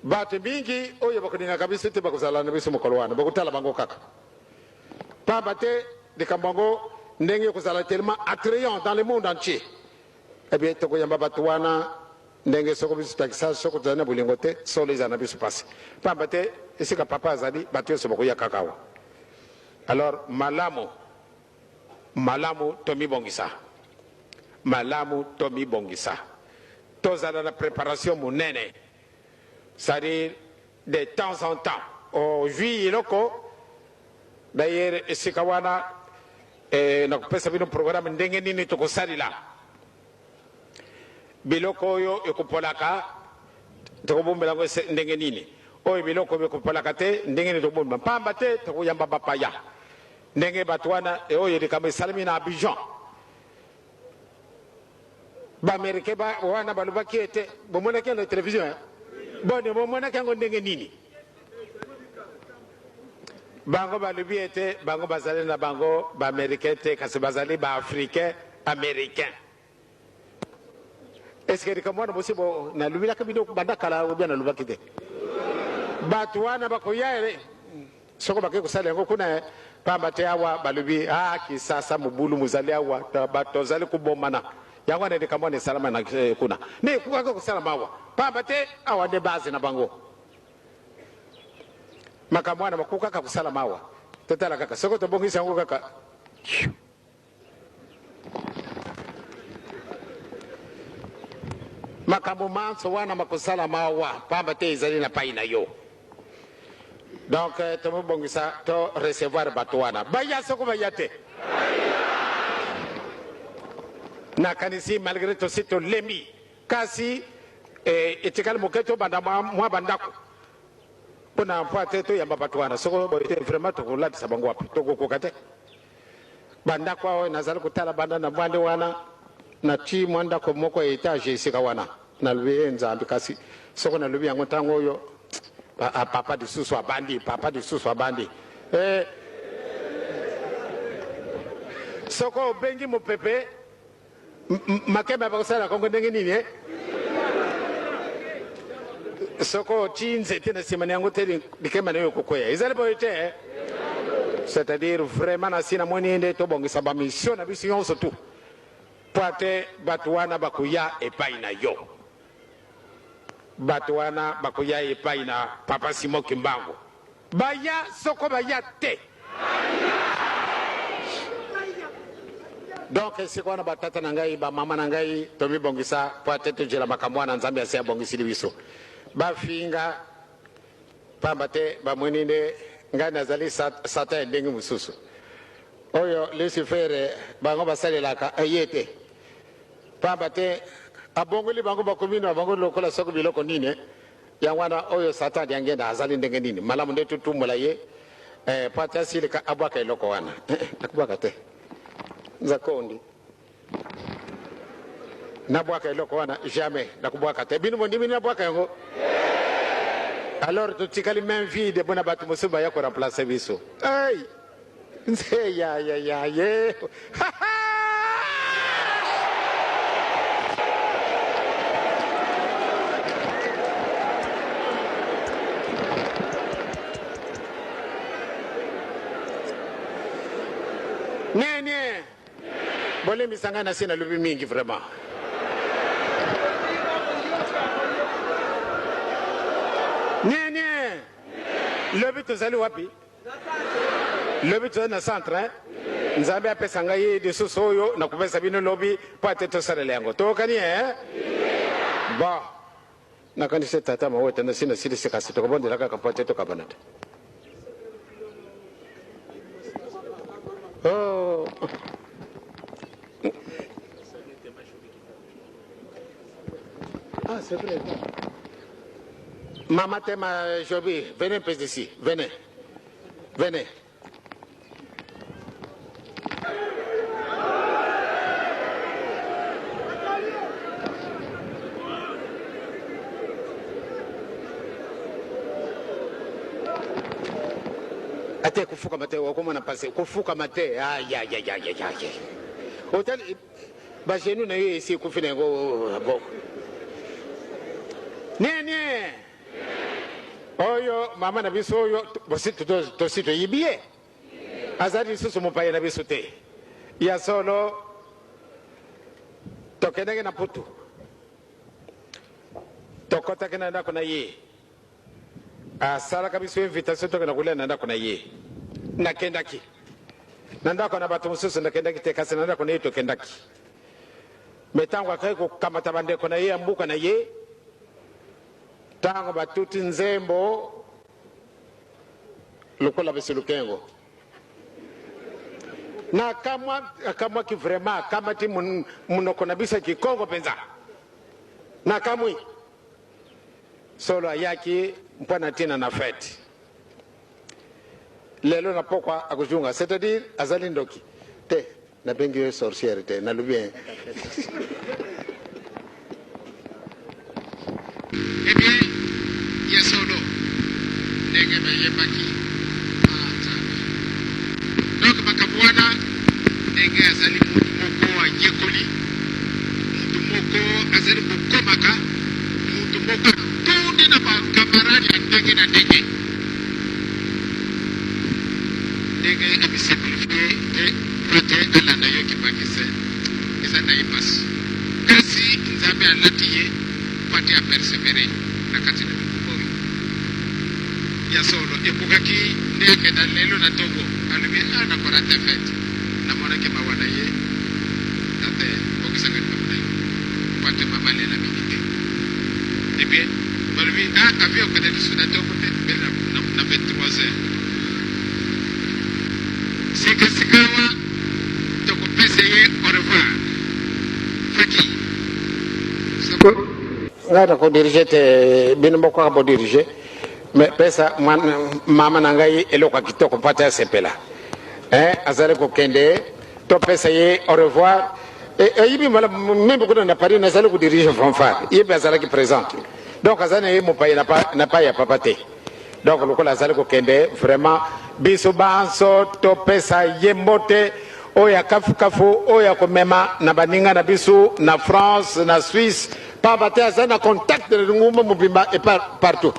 Bato mingi oyo bakolingaka biso te bakozala na biso mokolo wana, bokotala bango kaka. Pamba te likambo yango ndenge ekozala tellement attrayant dans le monde entier. Eh bien, tokoyamba bato wana ndenge soko biso takisa soko tozali na bolingo te, solo ezala na biso pasi. Pamba te esika papa azali, bato nyonso bakoya kaka awa. Alors malamu malamu tomibongisa, malamu tomibongisa, tozala na preparation monene, c'est-à-dire de temps en temps ozwi eloko. D'ailleurs esika wana eh, nakopesa bino programme ndenge nini tokosalela biloko oyo ekopolaka, tokobombela yango ndenge nini, oyo biloko ekopolaka te ndenge nini tokobombela, pamba te tokoyamba bapaya ndenge bato wana. Eh, oyo likambo esalemi na Abidjan, ba-Americain ba wana balobaki ete bomonaki yango na television, eh? Boni bomonaki yango ndenge nini? Bango balobi ete bango bazali na bango ba-Americain te, kasi bazali ba-Africain Americain. Est-ce que likambo wana bosi bo nalobelaka bino banda kala ou bien nalobaki te? Bato wana bakoya soko bakei kosala yango kuna, pamba te awa balobi ah, Kisasa mobulu mozali awa, bato tozali kobomana. Yango wana likambo wana esalama na kuna nde ekokaki kosalama awa, pamba te awa nde base na bango. Makambo wana makoki kaka kosalama awa. Totala kaka soko tobongisi yango kaka. Makambo manso wana makosalama awa, pamba te ezali na pai na yo. Donc tomibongisa to recevoir bato wana baya soko baya te. Nakanisi malgré tosi tolembi, kasi eh, etikali moke tobanda mwa bandako mpona mpo te toyamba bato wana. Soko boye te, vraiment tokolatisa bango wapi? Tokokoka te. Bandako awa nazali kotala banda na bwande wana, nati mwa ndako moko ya etage esika wana. Nalobi ye Nzambe, kasi soko nalobi yango ntango oyo papa lisusu abandi, papa lisusu abandi. Eh, soko obengi mopepe makemba bakosala kongo ndenge nini eh? Soko otii nzete na nsima na yango te, likemba na yo ekokwea. Ezali boye te eh? C'est-à-dire vraiment nasi namoni nde tobongisa bamission na biso nyonso tu mpo ate bato wana bakoya epai na yo, bato wana bakoya epai na papa Simon Kimbangu. Baya soko baya te. Donc esika wana batata na ngai, bamama na ngai, tomibongisa mpo ate tozela makambo wana Nzambe asi abongisili biso. Bafinga pamba te bamoni nde ngai nazali satan ya ndenge mosusu oyo Lucifer bango basalelaka ye te, pamba te abongoli bango bakomi na bango lokola soko biloko nini. Yango wana oyo Satan Diangenda azali ndenge nini? Malamu nde totumbola ye eh, po ate asilika abwaka eloko wana. Eh, eh, akobwaka te. Nzakondi. Nabwaka eloko wana jamais, nakobwaka te. Bino bondimi nabwaka yango? Alors totikali main vide mpona bato mosusu baya ko remplacer biso. Hey! Nze ya ya ya ye. Ha ha! Nene, bolimbisa ngai nasi nalobi mingi vraiment. Nene, lobi tozali wapi? Lobi tozali na centre, eh? Nzambe apesa ngai lisusu oyo nakopesa bino lobi mpo ate tosalela yango. Toyokani, eh? Bon. Nakanisi tata mawete nasi nasilisi kasi tokobondela kaka mpo te tokabana te. Oh. Ah, c'est vrai. Maman Tema Jobi, venez un peu ici. Venez. Venez. Ate kofukama te okomona mpasi kofukama te ayayayayaya otali bagenou na yo esi ekufi na yango bo nie nie oyo mama na biso oyo bosi tosi toyebi ye azali lisusu mopaya na biso te ya solo tokendaki na putu tokɔtaki na ndako na ye asalaka biso invitation tokenda kolia na ndako na ye nakendaki na ndako na bato mosusu nakendaki te kasi na ndako na ye tokendaki me ntango akaki kokamata bandeko na ye ya mboka na ye ntango batuti nzembo lokola besilukengo na akamwa akamwaki vraiment akamati monoko na biso ya kikongo mpenza nakamwi solo ayaki mpo na ntina na fete lelo na pokwa akozonga c'est-à-dire azali ndoki te nabengi yo sorcière te nalobi eh bien ya solo ndenge bayebaki Nzambe donc makambo wana ndenge azali mutu moko ayekoli mutu moko azali kokomaka mutu moko atondi na bakamarade ya ndenge na ndenge ndenge amisimplifie te po te alanda yo kipakise eza na ye mpasi kasi Nzambe alati ye po te apersevere na kati na bitumba oyo ya solo ekokaki nde akenda lelo na tongo alobi a nakorate fete namonaki mawa na ye tate bokisaka likambo na yo po te mama alela mingi te eh bien balobi a avion okende lisusu na tongo te mbele na 23 heures sikasikawa tokopesa ye au revoir faki ngai nakodirige te bino moko kaka bodirige me pesa mama na ngai eloko ya kitoko mpo ate asepela eh, azali kokende topesa ye au revoir eyibi malamu meme kuna na Paris nazali kodirige fanfare ye mpe azalaki présente donc azali na ye mopaya na pai ya papa te donc lokola azali kokende vraiment biso banso topesa ye mbote oyo ya kafukafu oyo ya komema na baninga na biso na France na Suisse pamba te azali na contact na lingumba mobimba et partout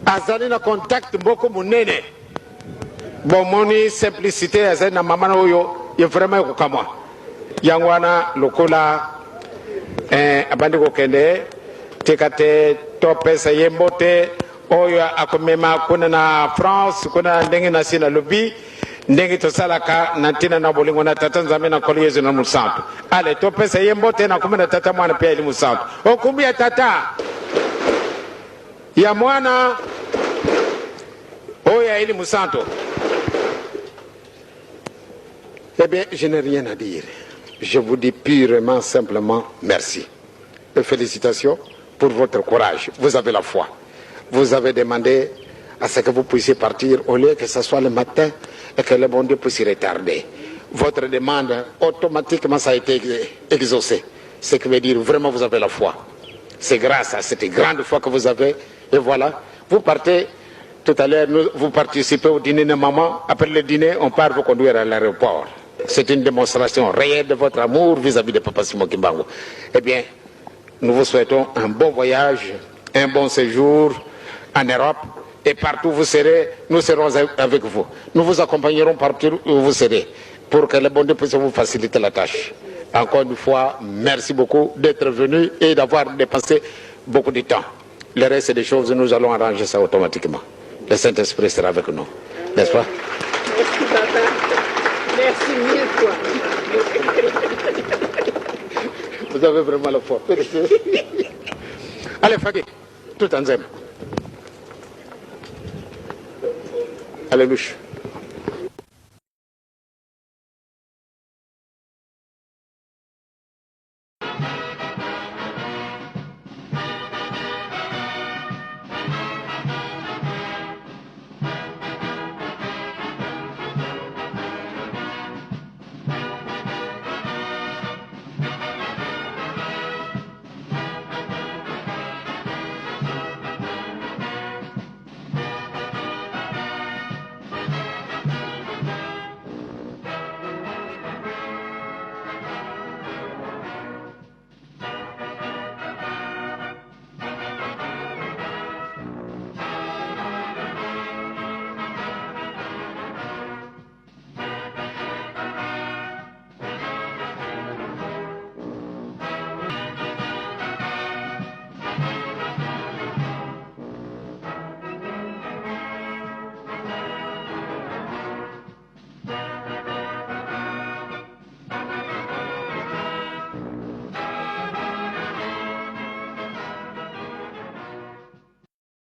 azali na contact moko monene bomoni simplicité azali na mama na oyo ye vraiment ekokamwa yango wana lokola eh, abandi kokende tika te topesa ye mbote oyo akomema kuna na France kuna na ndenge nasi nalobi ndenge tosalaka na ntina na bolingo na tata Nzambe na Nkolo Yesu na Mosantu. Ale topesa ye mbote na kombo na tata mwana mpe ya Elimo Santu. Okumbi ya tata ya mwana oyo ya Elimo Santu. Eh bien, je n'ai rien à dire. Je vous dis purement, simplement, merci. Et félicitations pour votre courage. Vous avez la foi. Vous avez demandé à ce que vous puissiez partir au lieu que ce soit le matin et que le bon Dieu puisse retarder. Votre demande, automatiquement, ça a été exaucé. Ce qui veut dire vraiment vous avez la foi. C'est grâce à cette grande foi que vous avez. Et voilà, vous partez. Tout à l'heure, vous participez au dîner de maman. Après le dîner, on part vous conduire à l'aéroport. C'est une démonstration réelle de votre amour vis-à-vis de Papa Simon Kimbangu. Eh bien, nous vous souhaitons un bon voyage, un bon séjour en Europe. Et partout où vous serez, nous serons avec vous. Nous vous accompagnerons partout où vous serez, pour que le bon Dieu puisse vous faciliter la tâche. Encore une fois, merci beaucoup d'être venu et d'avoir dépensé beaucoup de temps. Le reste des choses, nous allons arranger ça automatiquement. Le Saint-Esprit sera avec nous. N'est-ce pas? Merci, papa. Merci mille fois. Vous avez vraiment la foi. Ale faki, tuta nzembo. Aleluya.